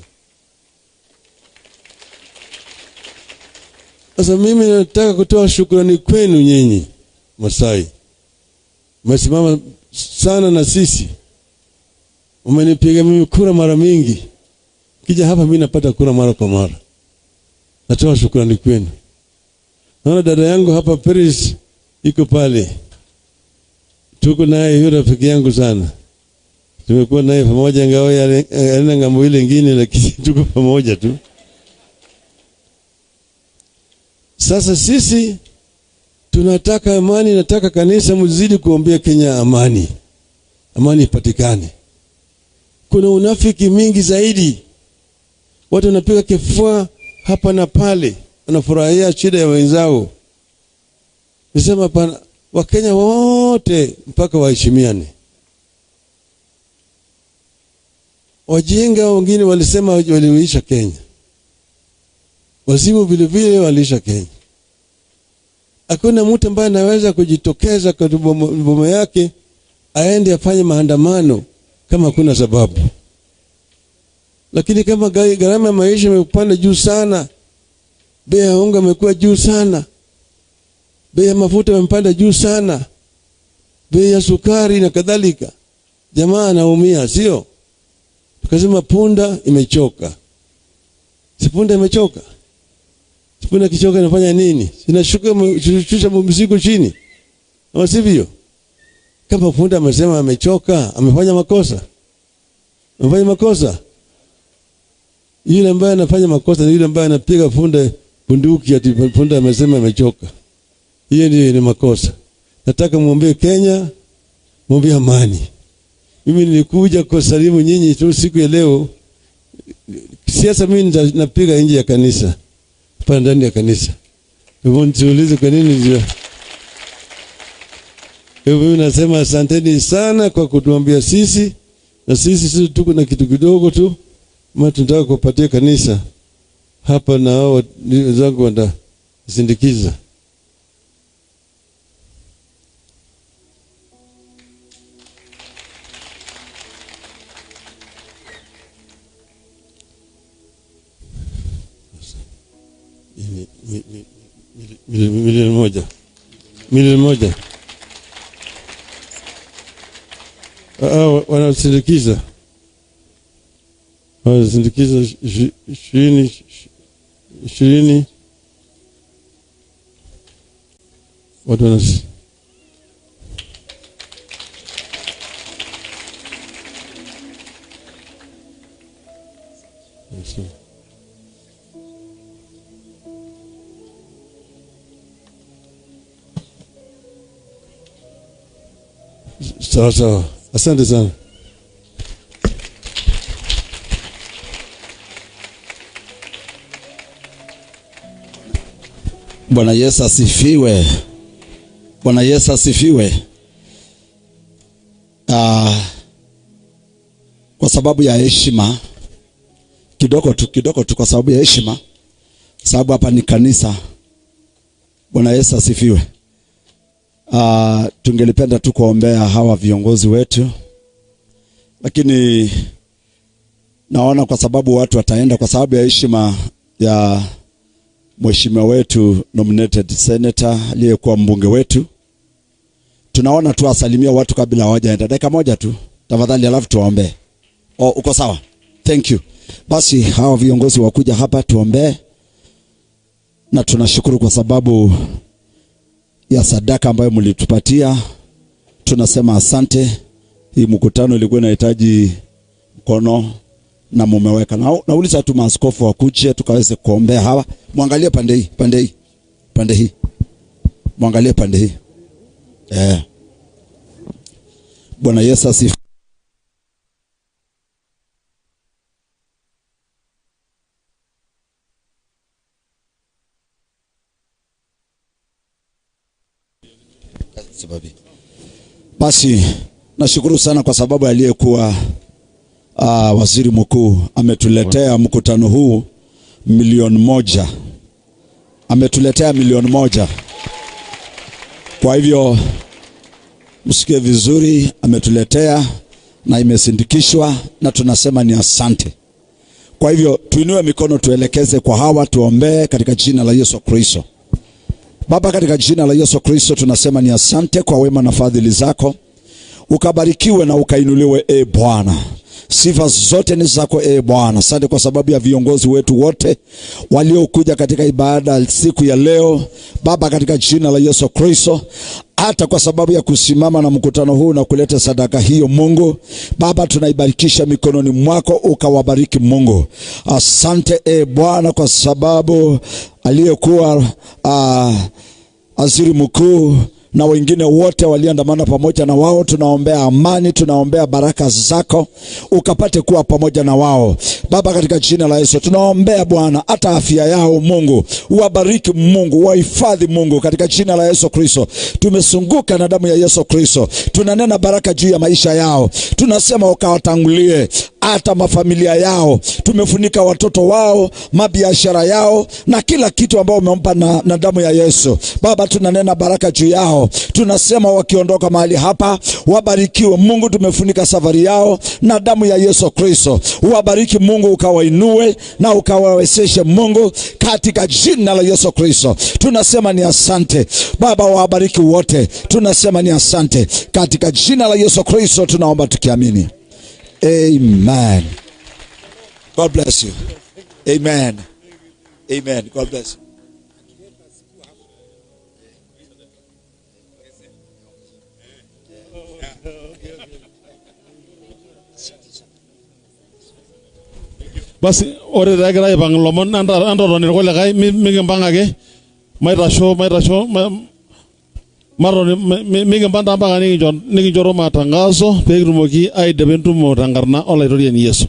Sasa mimi nataka kutoa shukrani kwenu nyinyi Masai. Mmesimama sana na sisi. Umenipiga mimi kura mara mingi. Kija hapa mimi napata kura mara kwa mara. Natoa shukrani kwenu. Naona dada yangu hapa Paris iko pale. Tuko naye, yule rafiki yangu sana. Tumekuwa naye pamoja, ingawa alina ngambo ile nyingine, lakini tuko pamoja tu. Sasa sisi tunataka amani, nataka kanisa mzidi kuombea Kenya amani. Amani ipatikane. Kuna unafiki mingi zaidi. Watu wanapiga kifua hapa na pale, wanafurahia shida ya wenzao. Nisema hapana, Wakenya wote mpaka waheshimiane. Wajinga wengine walisema waliisha Kenya. Wazimu vile vile waliisha Kenya. Hakuna mtu ambaye anaweza kujitokeza kwa boma yake aende afanye maandamano kama hakuna sababu. Lakini kama gharama ya maisha imepanda juu sana, bei ya unga imekuwa juu sana, bei ya mafuta imepanda juu sana, bei ya sukari na kadhalika, jamaa anaumia, sio? Tukasema punda imechoka. Si punda imechoka? Si punda kichoka inafanya nini? Inashuka, shusha mzigo chini. Ama sivyo? Kama punda amesema amechoka, amefanya makosa. Amefanya makosa. Yule ambaye anafanya makosa ni yule ambaye anapiga punda bunduki ati punda amesema amechoka. Hiyo ndio ni makosa. Nataka muombe Kenya, muombe amani. Mimi nilikuja kusalimu nyinyi tu siku ya leo. Siasa mimi napiga nje ya kanisa, hapana ndani ya kanisa. Hivyo nisiulize kwa nini ndio. Hivyo mimi nasema asanteni sana kwa kutuambia sisi, na sisi tuko na kitu kidogo tu, maana tunataka kupatia kanisa hapa na hao wenzangu watasindikiza. Milioni moja. Milioni moja. Wanasindikiza. Wanasindikiza 20. Watu wanasindikiza. Sawa sawa. Asante sana. Bwana Yesu asifiwe. Bwana Yesu asifiwe. Kwa sababu ya heshima kidogo tu, kwa sababu ya heshima, sababu hapa ni kanisa. Bwana Yesu asifiwe. Tungelipenda tu kuombea hawa viongozi wetu, lakini naona kwa sababu watu wataenda, kwa sababu ya heshima ya mheshimiwa wetu nominated senator aliyekuwa mbunge wetu, tunaona tu asalimia watu kabla hawajaenda. Dakika moja tu tafadhali, alafu tuombe. Oh, uko sawa? Thank you. Basi hawa viongozi wakuja hapa tuombe, na tunashukuru kwa sababu ya sadaka ambayo mlitupatia. Tunasema asante. Hii mkutano ilikuwa inahitaji mkono na mumeweka. Na nauliza tu maaskofu wakuje tukaweze kuombea hawa. Muangalie pande hii, pande hii, pande hii. Muangalie pande hii. Bwana Yesu asifiwe. Basi nashukuru sana kwa sababu aliyekuwa waziri mkuu ametuletea mkutano huu 1,000,000. Ametuletea 1,000,000. Kwa hivyo msikie vizuri, ametuletea na imesindikishwa, na tunasema ni asante. Kwa hivyo tuinue mikono tuelekeze kwa hawa, tuombee katika jina la Yesu Kristo. Baba, katika jina la Yesu Kristo tunasema ni asante kwa wema na fadhili zako. Ukabarikiwe na ukainuliwe, e Bwana. Sifa zote ni zako e Bwana. Asante kwa sababu ya viongozi wetu wote waliokuja katika ibada siku ya leo Baba, katika jina la Yesu Kristo, hata kwa sababu ya kusimama na mkutano huu na kuleta sadaka hiyo Mungu Baba, tunaibarikisha mikononi mwako, ukawabariki Mungu. Asante e Bwana kwa sababu aliyekuwa waziri mkuu na wengine wote waliandamana pamoja na wao, tunaombea amani, tunaombea baraka zako ukapate kuwa pamoja na wao Baba, katika jina la Yesu. Tunaombea Bwana hata afya yao Mungu, wabariki Mungu, wahifadhi Mungu, katika jina la Yesu Kristo. Tumesunguka na damu ya Yesu Kristo, tunanena baraka juu ya maisha yao, tunasema ukawatangulie hata mafamilia yao. Tumefunika watoto wao, mabiashara yao na kila kitu ambao umempa na damu ya Yesu. Baba, tunanena baraka juu yao, tunasema wakiondoka mahali hapa wabarikiwe Mungu. Tumefunika safari yao na damu ya Yesu Kristo. Wabariki Mungu, ukawainue na ukawawezeshe Mungu, katika jina la Yesu Kristo. Tunasema ni asante Baba, wabariki wote, tunasema ni asante katika jina la Yesu Kristo, tunaomba tukiamini. Amen. God bless you. Amen. Amen. God bless you. Basi ore taa egira aipang ilomon entotoni irkulikae mikimpang ake maitasho matoni mikimpang taa mpaka nikinchoro matangazo pee kitumoki aidipa entumo tenkarna Olaitoriani Yesu.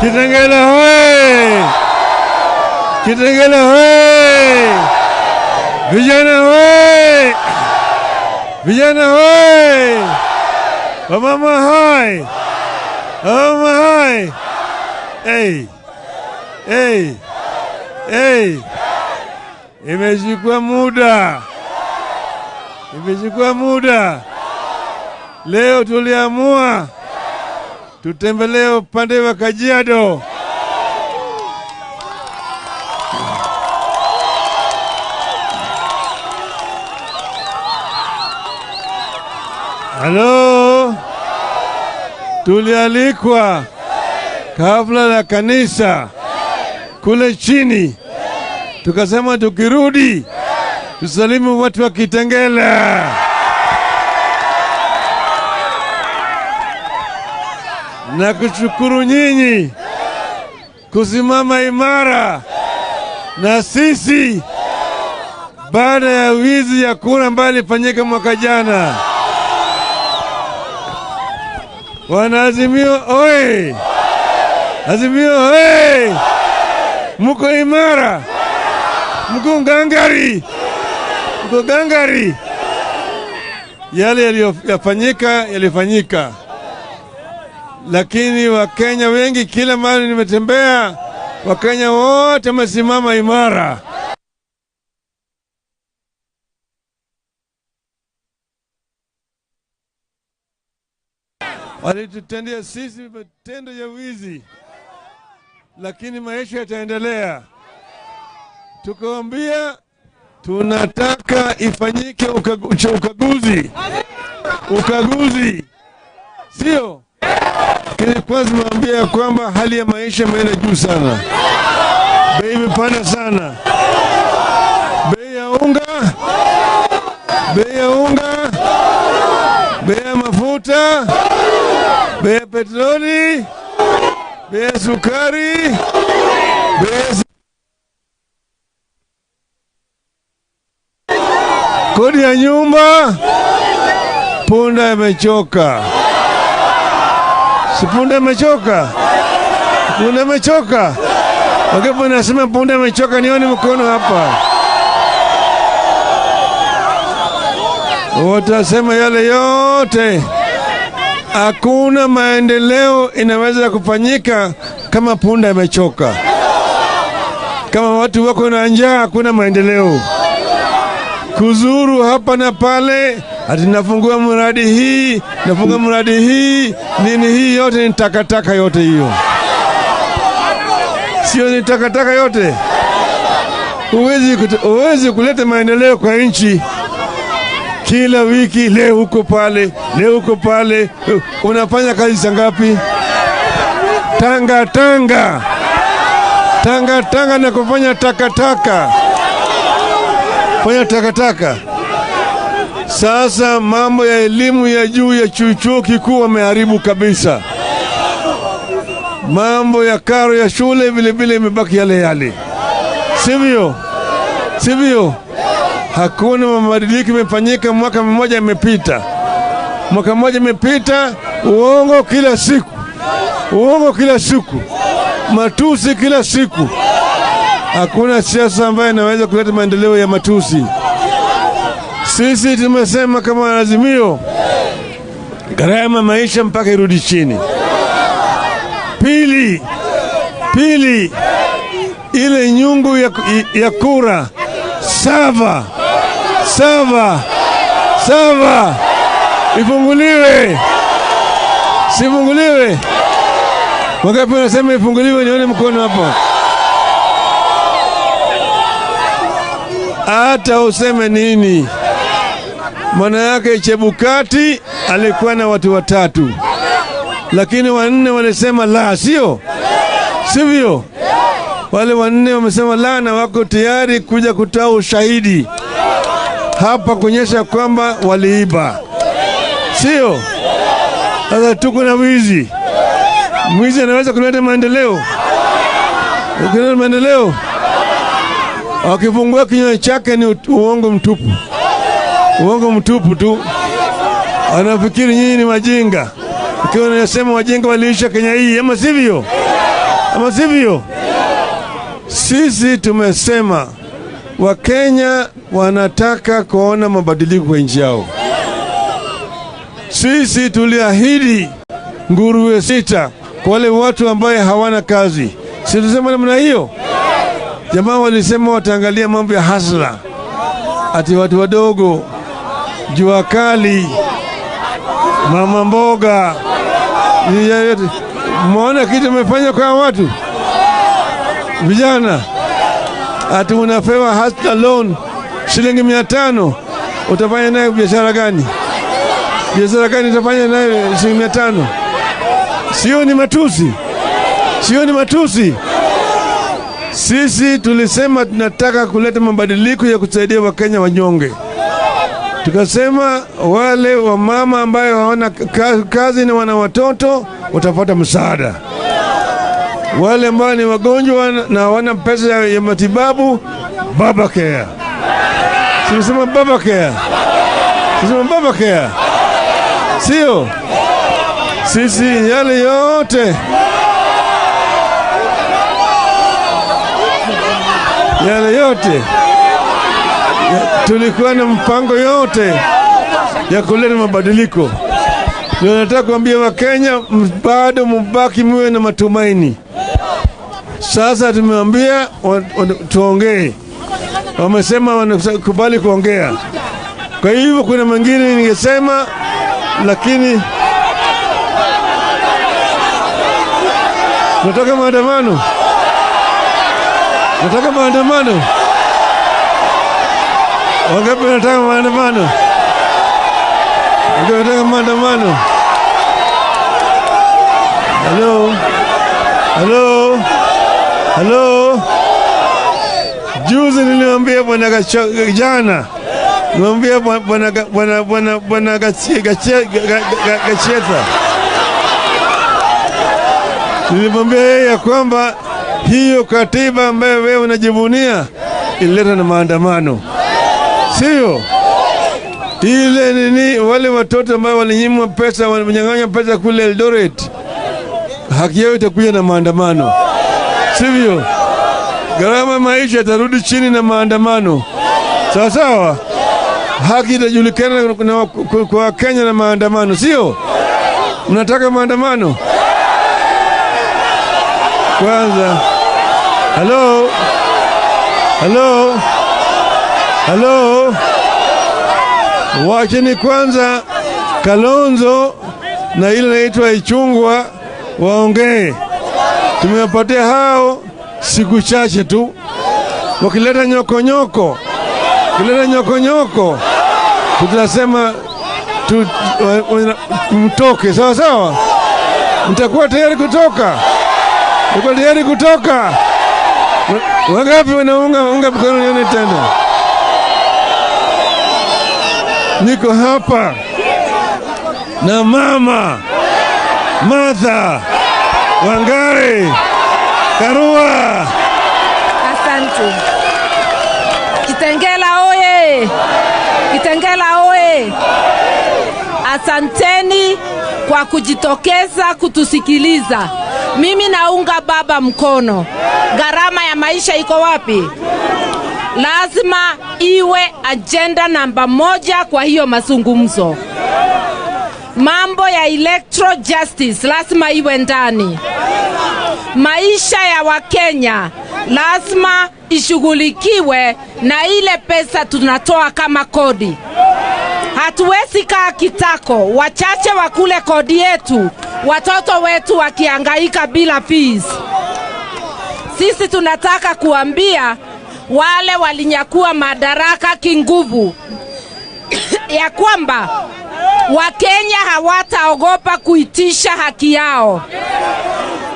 Kitengela hoye! Kitengela hoye! Vijana hoye! Vijana hoye! Wamama hai! Wamama hai! Hey! Hey! Hey! Imechukua muda. Imechukua muda. Leo tuliamua tutembelee upande wa Kajiado. Halo, tulialikwa kabla la kanisa kule chini, tukasema tukirudi tusalimu watu wa Kitengela. Na kushukuru nyinyi kusimama imara na sisi baada ya wizi ya kura ambayo ilifanyika mwaka jana. Wanaazimio oye! Azimio oye! Muko imara, muko ngangari, muko gangari. Yale yaliyofanyika yalifanyika, lakini Wakenya wengi, kila mahali nimetembea, Wakenya wote wamesimama imara. Walitutendea sisi matendo ya wizi, lakini maisha yataendelea. Tukawaambia tunataka ifanyike ukaguzi. Ukaguzi. Sio? Kwanza tumewaambia kwamba hali ya maisha imeenda juu sana. Bei imepanda sana. Bei ya unga, bei ya unga, bei ya mafuta, bei ya petroli, bei ya sukari, bei ya kodi ya nyumba. Punda imechoka. Si punda imechoka? Punda imechoka. Wangapi wanasema punda imechoka? Nione mkono hapa. Watasema yale yote. Hakuna maendeleo inaweza kufanyika kama punda imechoka. Kama watu wako na njaa, hakuna maendeleo. Kuzuru hapa na pale, ati nafungua mradi hii, nafungua mradi hii, nini hii yote ni takataka yote hiyo. Sio ni takataka yote. Huwezi kuleta maendeleo kwa nchi. Kila wiki leo huko pale, leo huko pale, unafanya kazi za ngapi? Tanga tanga. Tanga tanga na kufanya takataka. Fanya takataka. Sasa mambo ya elimu ya juu ya chuo kikuu wameharibu kabisa. Mambo ya karo ya shule vile vile imebaki yale yale. Sivyo? Sivyo? Hakuna mabadiliko imefanyika. Mwaka mmoja imepita. Mwaka mmoja imepita, uongo kila siku. Uongo kila siku. Matusi kila siku. Hakuna siasa ambayo inaweza kuleta maendeleo ya matusi. Sisi tumesema kama Azimio, gharama maisha mpaka irudi chini. Pili, ile nyungu ya kura sava ifunguliwe. Sifunguliwe. Wangapi wanasema ifunguliwe? Nione mkono hapo. Hata useme nini, maana yake Chebukati alikuwa na watu watatu, lakini wanne walisema la, sio? Sivyo? Wale wanne wamesema la na wako tayari kuja kutoa ushahidi hapa kuonyesha kwamba waliiba. Sio? Sasa tuko na wizi. Mwizi anaweza kuleta maendeleo? Kuleta maendeleo? Akifungua kinywa chake ni uongo mtupu. Uongo mtupu tu. Anafikiri nyinyi ni wajinga. Ukiwa unasema wajinga waliisha Kenya hii, ama sivyo? Ama sivyo? Sisi tumesema Wakenya wanataka kuona mabadiliko kwa nchi yao. Sisi tuliahidi nguruwe 6 kwa wale watu ambaye hawana kazi. Si tulisema namna hiyo? Jamaa walisema wataangalia mambo ya hasla, ati watu wadogo, jua kali, mama mboga. Mwaona kitu umefanya kwa watu vijana? Ati unapewa hasla loan shilingi 500, utafanya nayo biashara gani? Biashara gani utafanya nayo shilingi 500? Sio ni matusi? Sio ni matusi? Sisi tulisema tunataka kuleta mabadiliko ya kusaidia Wakenya wanyonge. Tukasema wale wamama ambayo hawana kazi na wana watoto watapata msaada. Wale ambao ni wagonjwa na hawana pesa ya matibabu, baba care. Tulisema baba care. Tulisema baba care. Sio? Sisi yale yote, yale yote tulikuwa na mpango yote ya kuleta mabadiliko. Nataka kuambia Wakenya bado mbaki muwe na matumaini. Sasa tumeambia tuongee. Wamesema wanakubali kuongea. Kwa hivyo kuna mengine ningesema, lakini nataka maandamano. Nataka maandamano. Wangapi wanataka maandamano? Wangapi wanataka maandamano? Hello? Hello? Hello? Juzi niliwaambia bwana jana, niliwaambia bwana Gacheta. Nilimwambia yeye ya kwamba hiyo katiba ambayo wewe unajivunia ilileta na maandamano. Sio? Ile nini, wale watoto ambao walinyimwa pesa, walinyang'anywa pesa kule Eldoret, haki yao itakuja na maandamano. Sivyo? Gharama maisha itarudi chini na maandamano. Sawa sawa? Haki itajulikana kwa Kenya na maandamano, sio? Mnataka maandamano? Kwanza. Hello? Hello? Hello? Wacheni kwanza Kalonzo na ile inaitwa Ichungwa waongee. Tumewapatia hao siku chache tu. Wakileta nyokonyoko, wakileta nyokonyoko, tutasema mtoke. Sawa sawa? Mtakuwa tayari kutoka? Mtakuwa tayari kutoka? Wangapi wanaunga mkono nione tena? Niko hapa na mama Martha Wangari Karua. Asante. Kitengela oye! Kitengela oye! Asanteni kwa kujitokeza kutusikiliza. Mimi naunga baba mkono. Gharama ya maisha iko wapi? Lazima iwe agenda namba 1 kwa hiyo mazungumzo. Mambo ya electoral justice lazima iwe ndani. Maisha ya Wakenya lazima ishughulikiwe na ile pesa tunatoa kama kodi. Hatuwezi kaa kitako, wachache wakule kodi yetu, watoto wetu wakihangaika bila fees. Sisi tunataka kuambia wale walinyakua madaraka kinguvu ya kwamba Wakenya hawataogopa kuitisha haki yao.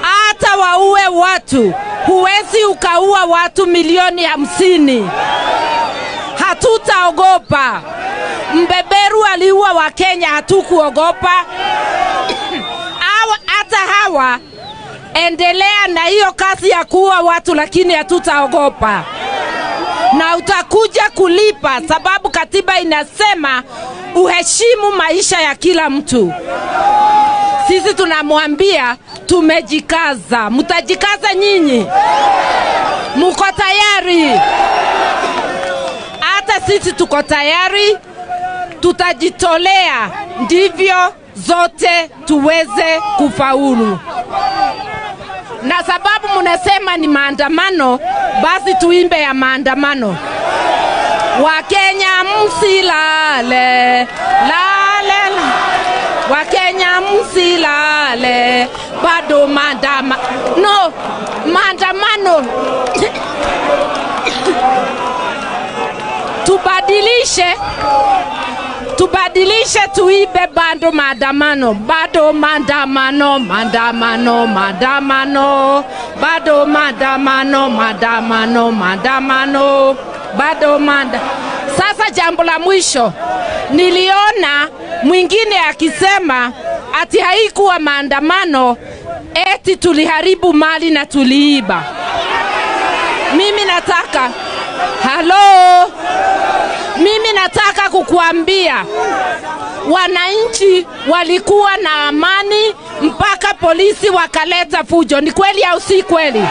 Hata waue watu, huwezi ukaua watu milioni 50. Hatutaogopa. Mbeberu aliua Wakenya, hatukuogopa. Hata hawa endelea na hiyo kazi ya kuua watu, lakini hatutaogopa. Na utakuja kulipa, sababu katiba inasema uheshimu maisha ya kila mtu. Sisi tunamwambia Tumejikaza. Mtajikaza nyinyi? Muko tayari? Hata sisi tuko tayari, tutajitolea ndivyo zote tuweze kufaulu. Na sababu mnasema ni maandamano, basi tuimbe ya maandamano. Wakenya msilale, lale, la. Wakenya msilale, bado maandamano. No, maandamano. Tubadilishe tuibe bado maandamano, bado maandamano, maandamano, maandamano, bado maandamano, maandamano, maandamano, bado maanda. Sasa jambo la mwisho, niliona mwingine akisema ati haikuwa maandamano, eti tuliharibu mali na tuliiba. Mimi nataka, halo, mimi nataka kukuambia wananchi walikuwa na amani mpaka polisi wakaleta fujo. Ni kweli au si kweli?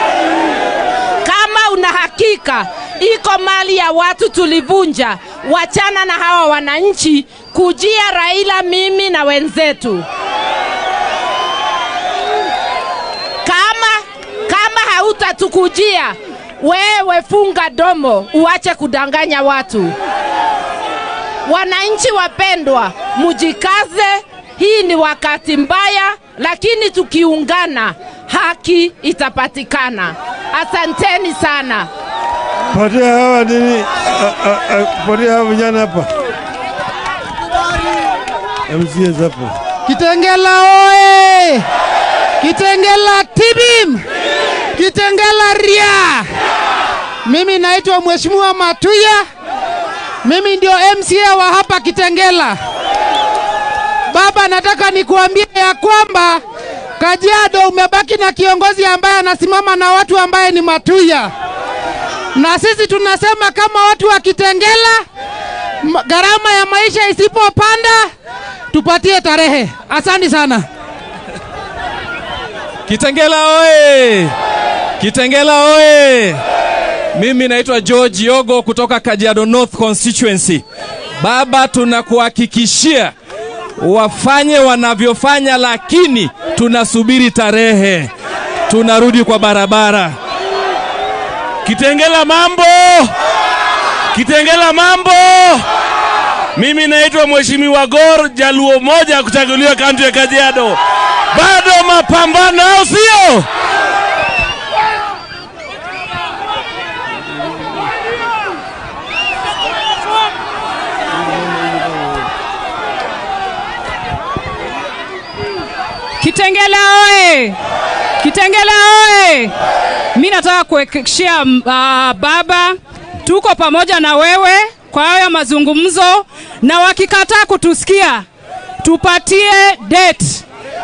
Kama una hakika iko mali ya watu tulivunja, wachana na hawa wananchi, kujia Raila, mimi na wenzetu. Kama hautatukujia, wewe funga domo, uache kudanganya watu. Wananchi wapendwa, mujikaze. Hii ni wakati mbaya, lakini tukiungana haki itapatikana. Asanteni sana. Patia hawa nini? Patia hawa vijana hapa. MCS hapo. Kitengela oye! Kitengela tibim! Kitengela ria! Mimi naitwa Mheshimiwa Matuya. Mimi ndio MCA wa hapa Kitengela. Baba, nataka nikuambie ya kwamba Kajiado umebaki na kiongozi ambaye anasimama na watu ambaye ni Matuya. Na sisi tunasema kama watu wa Kitengela, gharama ya maisha isipopanda, tupatie tarehe. Asante sana. Kitengela oye! Kitengela oye! Mimi naitwa George Yogo kutoka Kajiado North Constituency. Baba, tunakuhakikishia wafanye wanavyofanya, lakini tunasubiri tarehe. Tunarudi kwa barabara. Kitengela mambo! Kitengela mambo! Mimi naitwa Mheshimiwa Gor, Jaluo moja kuchaguliwa kaunti ya Kajiado. Bado mapambano, au sio? Kitengela oye! Kitengela oye! Mimi nataka kuhakikishia baba, tuko pamoja na wewe kwa haya mazungumzo, na wakikataa kutusikia tupatie date.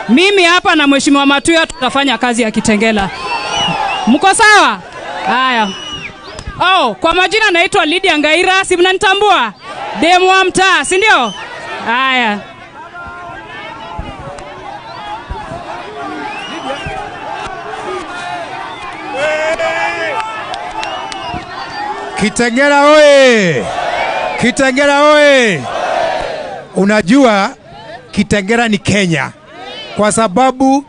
Mimi hapa na Mheshimiwa Matuya tutafanya kazi ya Kitengela. Mko sawa? Haya. Oh, kwa majina naitwa Lydia Ngaira, si mnanitambua? Demu wa mtaa, si ndio? Haya. Kitengela oye! Kitengela oye! Unajua Kitengela ni Kenya, kwa sababu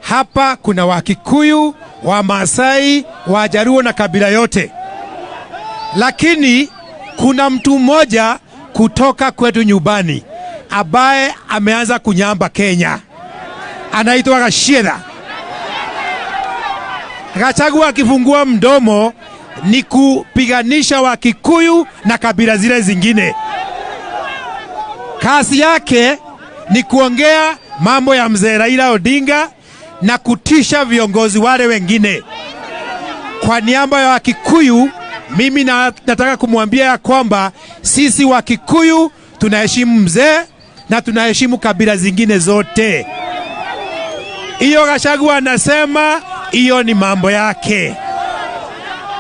hapa kuna Wakikuyu, Wamasai, Wajaruo na kabila yote. Lakini kuna mtu mmoja kutoka kwetu nyumbani ambaye ameanza kunyamba Kenya. Anaitwa Gachagua. Gachagua akifungua mdomo ni kupiganisha Wakikuyu na kabila zile zingine. Kazi yake ni kuongea mambo ya mzee Raila Odinga na kutisha viongozi wale wengine. Kwa niaba ya Wakikuyu, mimi nataka kumwambia ya kwamba sisi Wakikuyu tunaheshimu mzee na tunaheshimu kabila zingine zote. Iyo Gachagua anasema iyo ni mambo yake.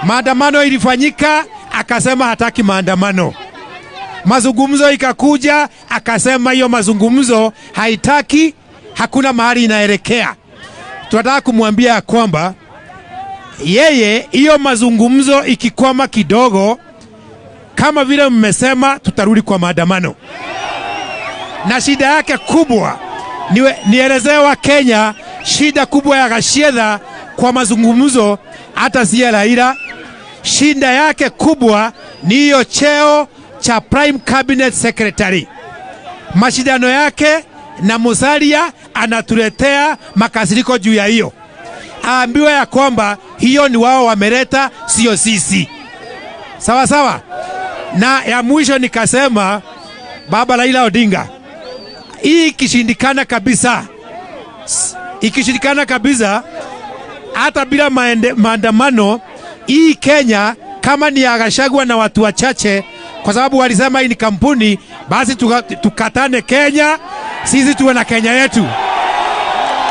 Maandamano ilifanyika, akasema hataki maandamano. Mazungumzo ikakuja, akasema hiyo mazungumzo haitaki, hakuna mahali inaelekea. Tunataka kumwambia kwamba yeye, hiyo mazungumzo ikikwama kidogo, kama vile mmesema, tutarudi kwa maandamano. Na shida yake kubwa, nielezee wa Kenya, shida kubwa ya Gachagua kwa mazungumzo hata si ya Raila. Shida yake kubwa ni hiyo cheo cha Prime Cabinet Secretary. Mashindano yake na Musalia anatuletea makasiriko juu ya hiyo. Aambiwe ya kwamba hiyo ni wao wameleta, sio sisi. Sawa sawa. Na ya mwisho nikasema, Baba Raila Odinga, hii ikishindikana kabisa, ikishindikana kabisa, hata bila maandamano, hii Kenya kama ni ya Gachagua na watu wachache, kwa sababu walisema hii ni kampuni, basi tukatane Kenya, sisi tuwe na Kenya yetu.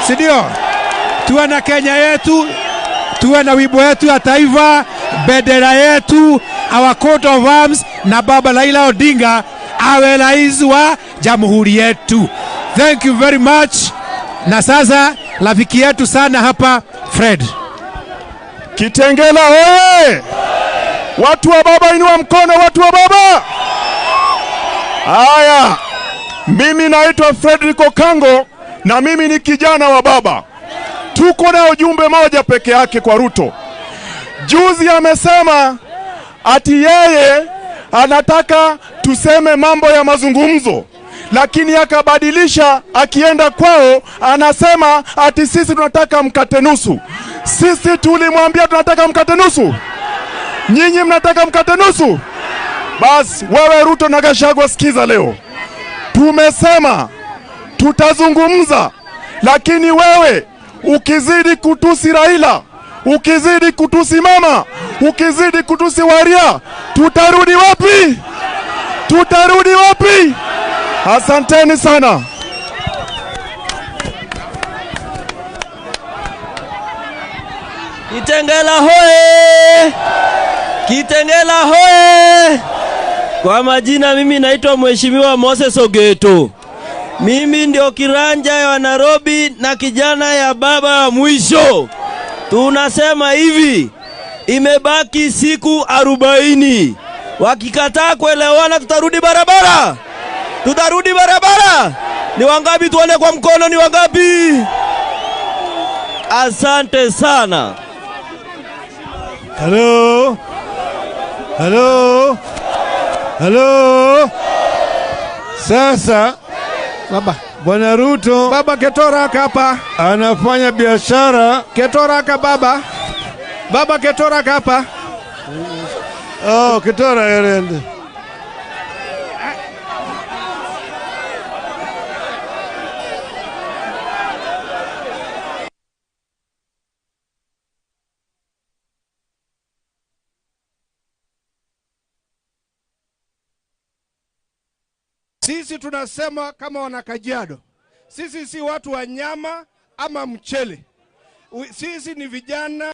Si ndio? Tuwe na Kenya yetu, tuwe na wimbo yetu ya taifa, bendera yetu, our coat of arms, na Baba Raila Odinga awe rais wa jamhuri yetu. Thank you very much. Na sasa rafiki yetu sana hapa Fred. Kitengela oye! Watu wa baba inua mkono, watu wa baba. Haya, mimi naitwa Frederick Okango na mimi ni kijana wa baba. Tuko na ujumbe moja peke yake kwa Ruto. Juzi amesema ati yeye anataka tuseme mambo ya mazungumzo, lakini akabadilisha akienda kwao anasema ati sisi tunataka mkate nusu. Sisi tulimwambia tunataka mkate nusu. Nyinyi mnataka mkate nusu? Bas wewe Ruto na Gachagua sikiza leo. Tumesema tutazungumza, lakini wewe ukizidi kutusi Raila, ukizidi kutusi mama, ukizidi kutusi Waria, tutarudi wapi? Tutarudi wapi? Asanteni sana. Kitengela hoe! Kitengela hoe! Kwa majina mimi naitwa Mheshimiwa Moses Ogeto. Mimi ndio kiranja ya Nairobi na kijana ya baba wa mwisho. Tunasema hivi, imebaki siku 40. Wakikataa kuelewana tutarudi barabara. Tutarudi barabara. Ni wangapi tuone kwa mkono, ni wangapi? Asante sana. Hello. Hello. Hello. Sasa baba Bwana Ruto, baba Ketora hapa anafanya biashara. Ketora baba. Baba Ketora hapa. Oh, Ketora yerende. Sisi tunasema kama wana Kajiado, sisi si watu wa nyama ama mchele. Sisi ni vijana.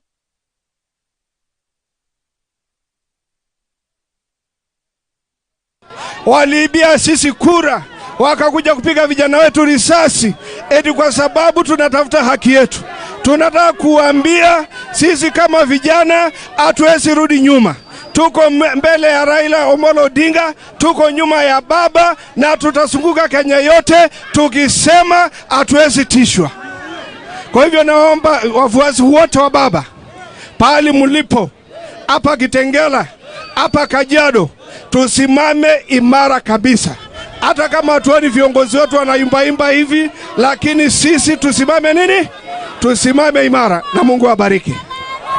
Waliibia sisi kura, wakakuja kupiga vijana wetu risasi eti kwa sababu tunatafuta haki yetu. Tunataka kuambia sisi kama vijana hatuwezi rudi nyuma. Tuko mbele ya Raila Omolo Odinga, tuko nyuma ya baba, na tutazunguka Kenya yote tukisema hatuwezi tishwa. Kwa hivyo naomba wafuasi wote wa baba, pahali mlipo, hapa Kitengela, hapa Kajiado, tusimame imara kabisa. Hata kama hatuoni viongozi wetu wanaimba hivi, lakini sisi tusimame nini? Tusimame imara, na Mungu awabariki.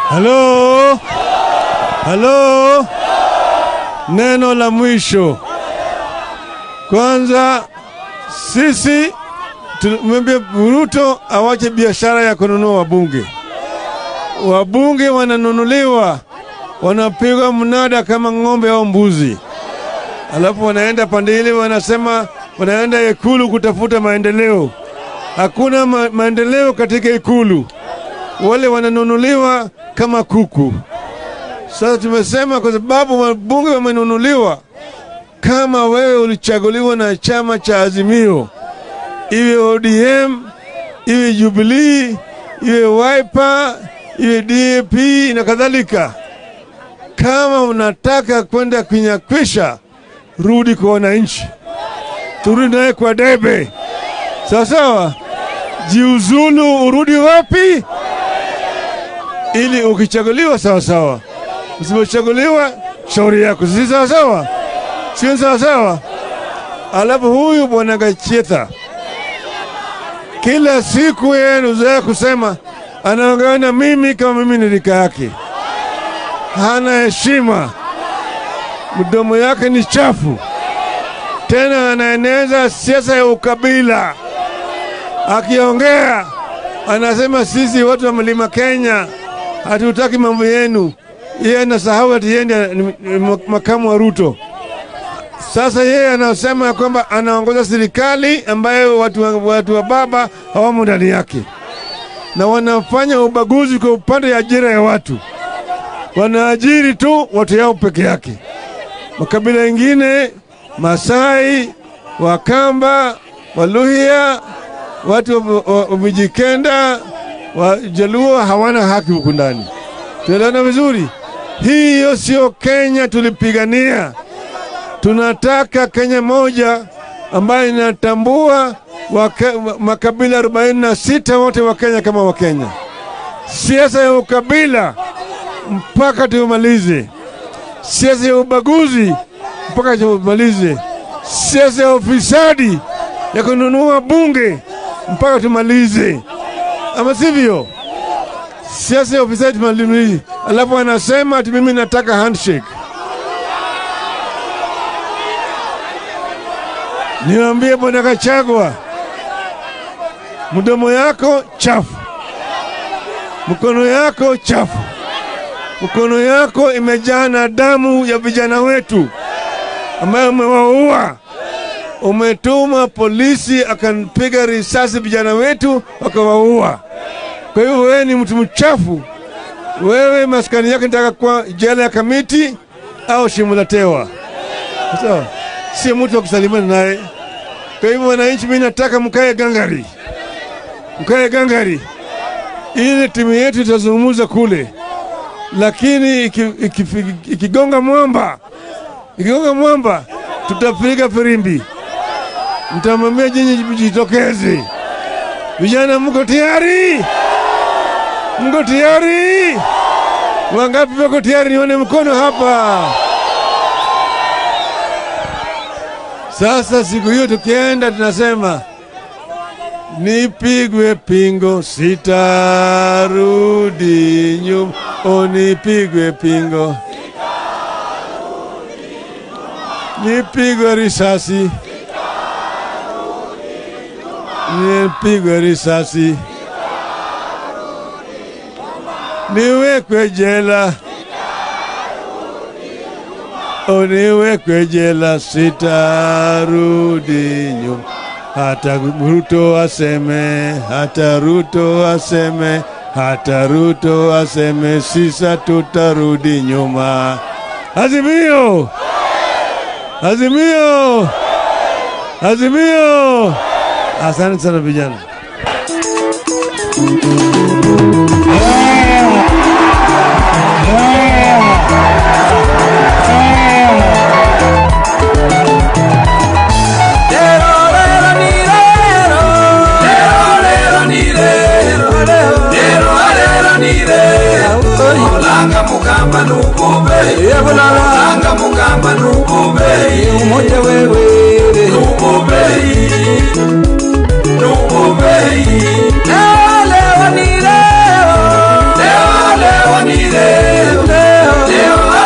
Hello. Hello. Neno la mwisho. Kwanza sisi tumwambie Ruto awache biashara ya kununua wabunge. Wabunge wananunuliwa, wanapigwa mnada kama ng'ombe au mbuzi. Alafu wanaenda pande ile wanasema wanaenda Ikulu kutafuta maendeleo. Hakuna maendeleo katika Ikulu. Wale wananunuliwa kama kuku. Sasa tumesema kwa sababu wabunge wamenunuliwa, kama wewe ulichaguliwa na chama cha Azimio, iwe ODM, iwe Jubilee, iwe Wiper, iwe DAP na kadhalika. Kama unataka kwenda kunyakwisha, rudi kwa wananchi, turudi naye kwa debe. Sawa sawa, jiuzulu, urudi wapi? Ili ukichaguliwa sawa sawa, usipochaguliwa shauri yako. Si sawa sawa? Si sawa sawa? Alafu huyu bwana Gacheta kila siku yeye anazoea kusema anaongea na mimi kama mimi ni rika yake. Hana heshima, mdomo yake ni chafu, tena anaeneza siasa ya ukabila. Akiongea anasema sisi watu wa Mlima Kenya hatutaki mambo yenu. Yeye anasahau ati yeye ndiye makamu wa Ruto. Sasa yeye anasema kwamba anaongoza serikali ambayo watu wa baba hawamo ndani yake, na wanafanya ubaguzi kwa upande ya ajira ya watu. Wanaajiri tu watu yao peke yake. Makabila mengine, Masai, Wakamba, Waluhya, watu wa Mijikenda, Wajaluo hawana haki huku ndani. Tunaelewana vizuri? Hiyo sio Kenya tulipigania. Tunataka Kenya moja ambayo inatambua makabila 46 wote wa Kenya kama wa Kenya. Siasa ya ukabila mpaka tumalize. Siasa ya ubaguzi mpaka tumalize. Siasa ya ufisadi ya kununua bunge mpaka tumalize. Ama sivyo? Siasa ya ufisadi tumalize. Alafu anasema ati mimi nataka handshake. Niambie bwana Gachagua, mdomo yako chafu, mkono yako chafu, mkono yako imejaa na damu ya vijana wetu ambayo umewaua. Umetuma polisi akampiga risasi vijana wetu wakawaua. Kwa hivyo wewe ni mtu mchafu. Wewe maskani yako nitaka kwa jela ya Kamiti au Shimo la Tewa. Sawa? Sio mtu wa kusalimiana naye. Kwa hivyo wananchi, mimi nataka mkae gangari. Mkae gangari. Ile timu yetu itazungumza kule. Lakini ikigonga mwamba, ikigonga mwamba tutapiga firimbi. Mtamwambia nyinyi mjitokeze. Vijana mko tayari? Mko tayari? Wangapi wako tayari? Nione mkono hapa. Sasa siku hiyo tukienda tunasema nipigwe pingo sitarudi nyuma, o nipigwe pingo, nipigwe risasi, nipigwe risasi, niwekwe jela, o niwekwe jela, sitarudi nyuma. Hata Ruto aseme, hata Ruto aseme, hata Ruto aseme, sisa tutarudi nyuma. Azimio! Azimio! Azimio! Asante sana vijana. Olanga mukamba nukube, olanga mukamba nukube, umoja wewe nukube, nukube. Leo ni leo, leo leo ni leo, leo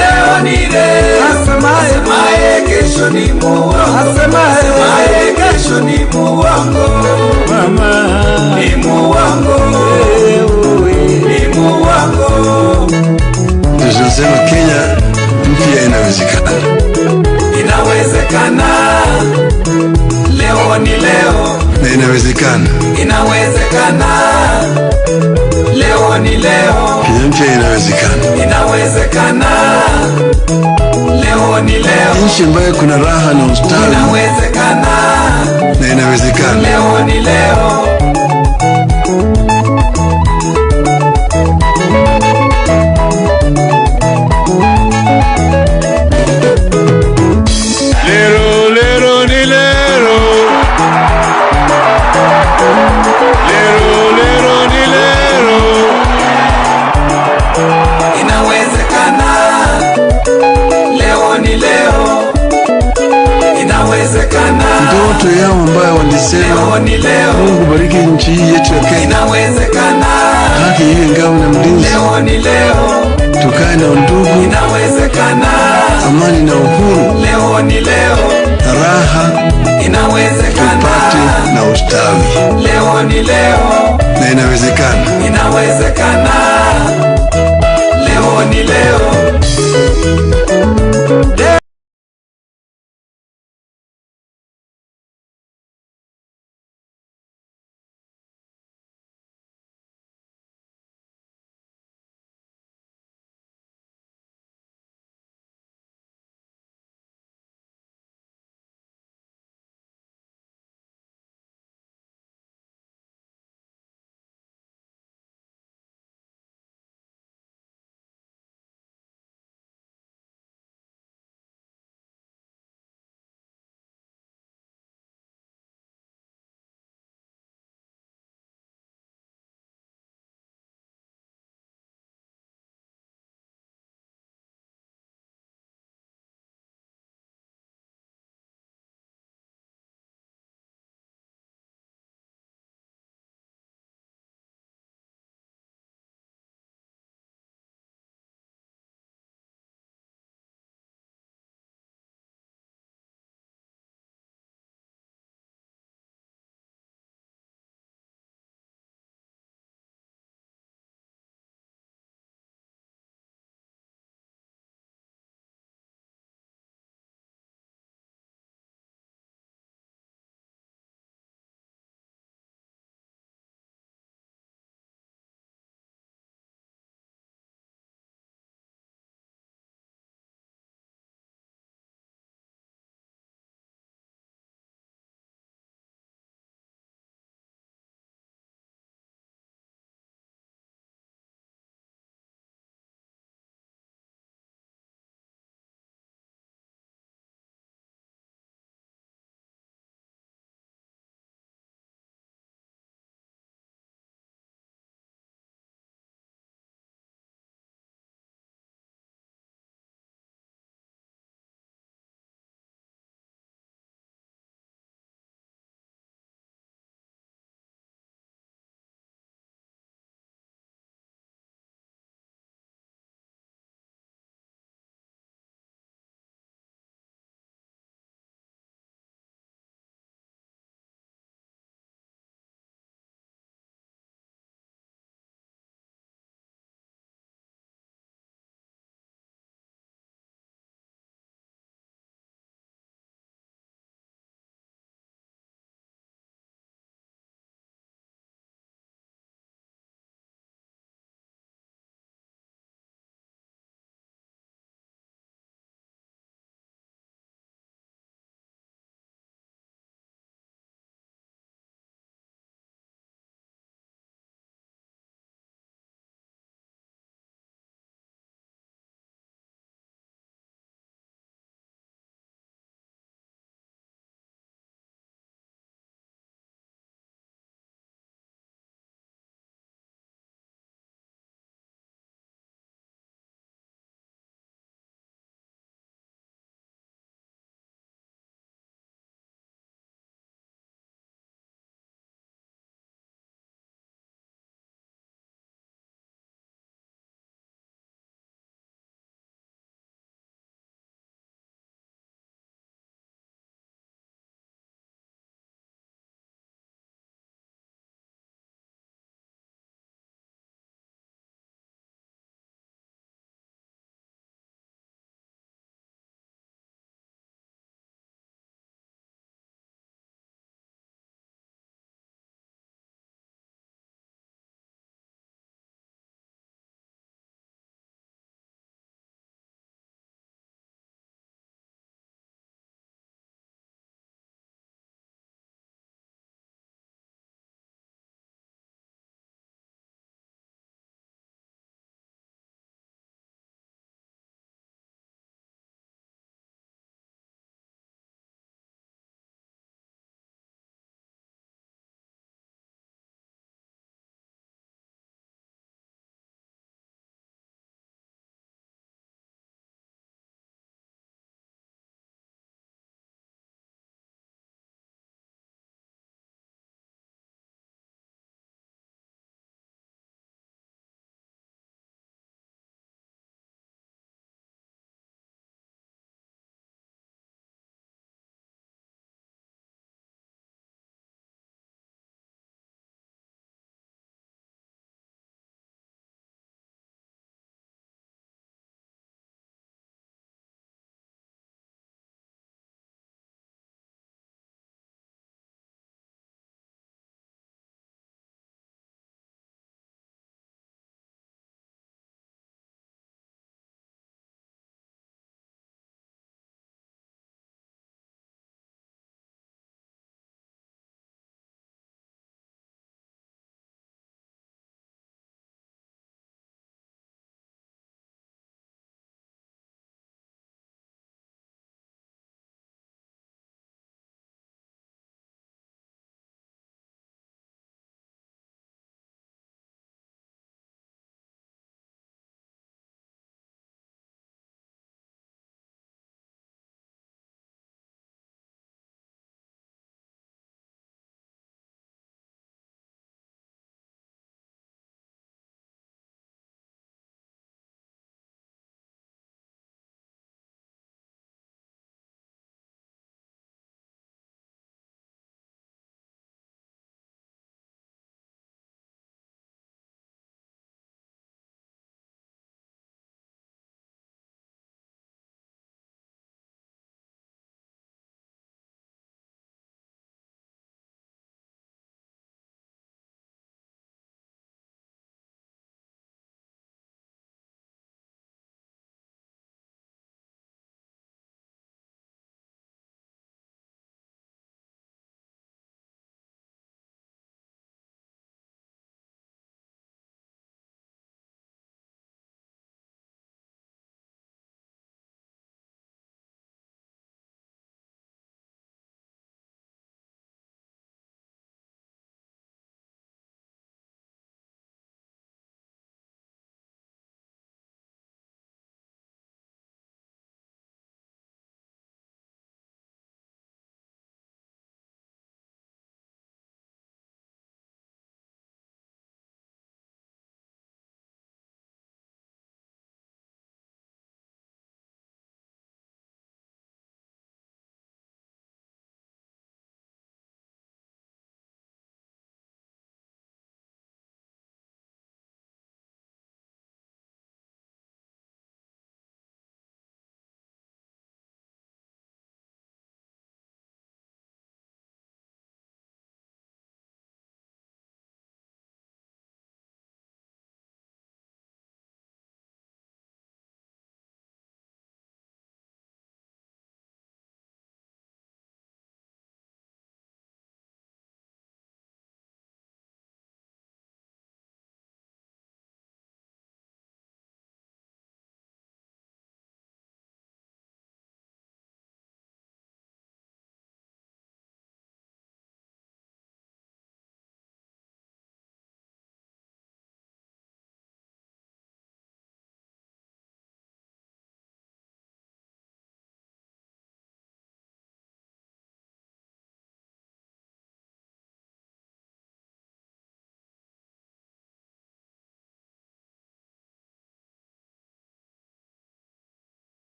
leo ni leo. Asemaye kesho ni muongo, asemaye kesho ni muongo, mama ni muongo, ni muongo. Tunasema Kenya mpya inawezekana. Inawezekana. Leo ni leo. Na inawezekana. Inawezekana. Leo ni leo. Kenya mpya inawezekana. Inawezekana. Leo ni leo. Nchi ambayo kuna raha na ustawi. Inawezekana. Na inawezekana. Leo ni leo. Leo ni leo. Mungu bariki nchi hii yetu ya Kenya. Inawezekana. Haki iwe ngao na mlinzi. Leo ni leo. Tukae na undugu. Inawezekana. Amani na uhuru. Leo ni leo. Raha. Inawezekana. Tupate na ustawi. Leo ni leo. Na inawezekana. Inawezekana. Leo ni leo.